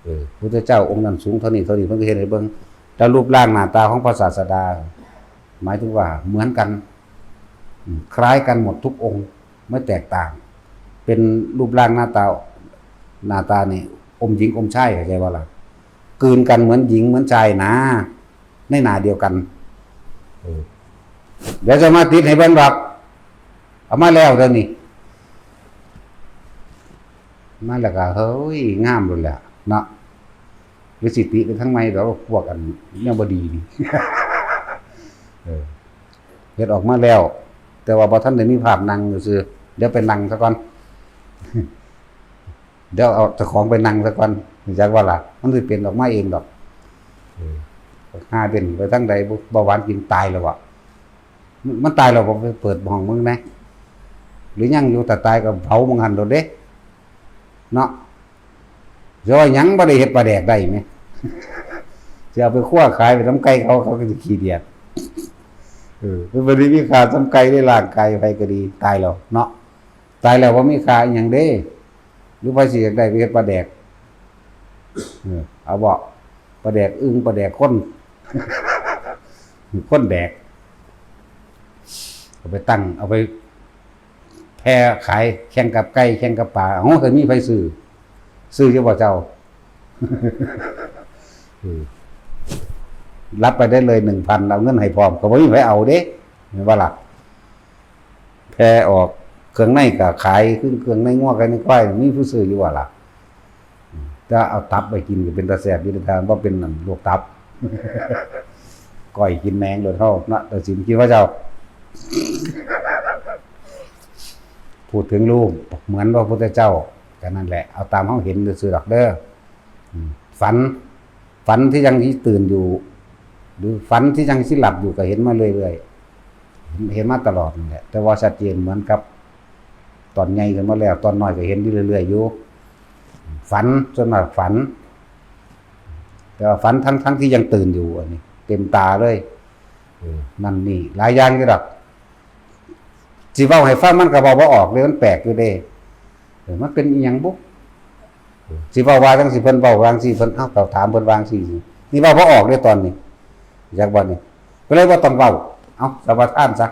เออ พุทธเจ้าองค์นั้นสูงเท่านี้ เท่านี้ เพิ่นก็เฮ็ดให้เบิ่ง แต่รูปร่างหน้าตาของพระศาสดา หมายถึงว่าเหมือนกัน อืม คล้ายกันหมดทุกองค์ ไม่แตกต่าง เป็นรูปร่างหน้าตา หน้าตานี่ อมหญิงอมชาย เข้าใจบ่ล่ะ กลืนกันเหมือนหญิงเหมือนชายนะ ในหน้าเดียวกัน เออ เดี๋ยวจะมาติดให้เบิ่งดอก เอามาแล้วเดี๋ยวนี้ มาแล้วก็ เฮ้ย งามโลดแหละเนาะ หรือสิติไปทางใหม่ดอก พวกอันแนวบ่ดีนี่ เออ เฮ็ดออกมาแล้ว แต่ว่าบ่ทันได้มีภาพนั่งซื่อ เดี๋ยวไปนั่งซะก่อน เดี๋ยวเอาเจ้าของไปนั่งซะก่อน รู้จักว่าล่ะ มันสิเป็นออกมาเองดอก เออ หาเด่นไปทางใด บ่ เบาหวานกินตายแล้วบ่ มัน มันตายแล้วบ่ ไปเปิดห้องมึงแหน่ หรือยังอยู่ ถ้าตายก็เผามึงหั่นโลดเด้ เนาะ สิว่าหยัง บ่ได้เฮ็ดปลาแดกได้แหม สิเอาไปคั่วขายไปนำไก่เขา เขาก็สิขี้เดียด เออ มันบ่ได้มีค่าส่ำไก่เด้ ร่างกายไผก็ดี ตายแล้วเนาะ ตายแล้วบ่มีค่าอิหยังเด้ หรือไผสิอยากได้ไปเฮ็ดปลาแดก เออ เอาบ่ ปลาแดกอึ่ง ปลาแดกคน คนแดก เอาไปตั้ง เอาไปแผ่ขาย แข่งกับไก่ แข่งกับปลา เอ้า ถ้ามีไผซื้อ ซื้ออยู่บ่เจ้า เออ รับไปได้เลย หนึ่งพัน เอาเงินให้พร้อม ก็บ่มีไผเอาเด้ แม่นบ่ล่ะ แผ่ออก เครื่องในก็ขาย คือเครื่องในงัว ไก่ในควาย มีผู้ซื้ออยู่บ่ล่ะ อืม แต่เอาตับไปกินก็เป็นตาแซ่บอยู่เด้ ถ้าบ่เป็นนั่นโรคตับ ก้อยกินแหนงโลดเฮาเนาะ แต่สิกินว่าเจ้า พูดถึงรูป เหมือนพระพุทธเจ้า ก็นั่นแหละ เอาตามเฮาเห็นซื่อๆดอกเด้อ อืม ฝัน ฝันที่ยังที่ตื่นอยู่ หรือฝันที่ยังที่หลับอยู่ก็เห็นมาเรื่อยๆ เห็น เห็นมาตลอดนั่นแหละ แต่ว่าชัดเจนเหมือนกับ ตอนใหญ่ขึ้นมาแล้ว ตอนน้อยก็เห็นอยู่เรื่อยๆอยู่ ฝัน ส่วนมากฝัน แต่ว่าฝันทั้งๆที่ยังตื่นอยู่ อันนี้ เต็มตาเลย เออ นั่นนี่ หลายอย่างอยู่ดอก สิเว้าให้ฟังมันก็เว้าบ่ออกเลย มันแปลกอยู่เด้ เออ มันเป็นอิหยังบุ สิเว้าว่าจั่งซี้ เพิ่นเว้าว่าจั่งซี้ เพิ่น เอ้า ก็ถามเพิ่นว่าจั่งซี้ นี่เว้าบ่ออกเด้ตอนนี้ จักบ่นี่ ก็เลยบ่ต้องเว้า เอ้า สมาทานซะ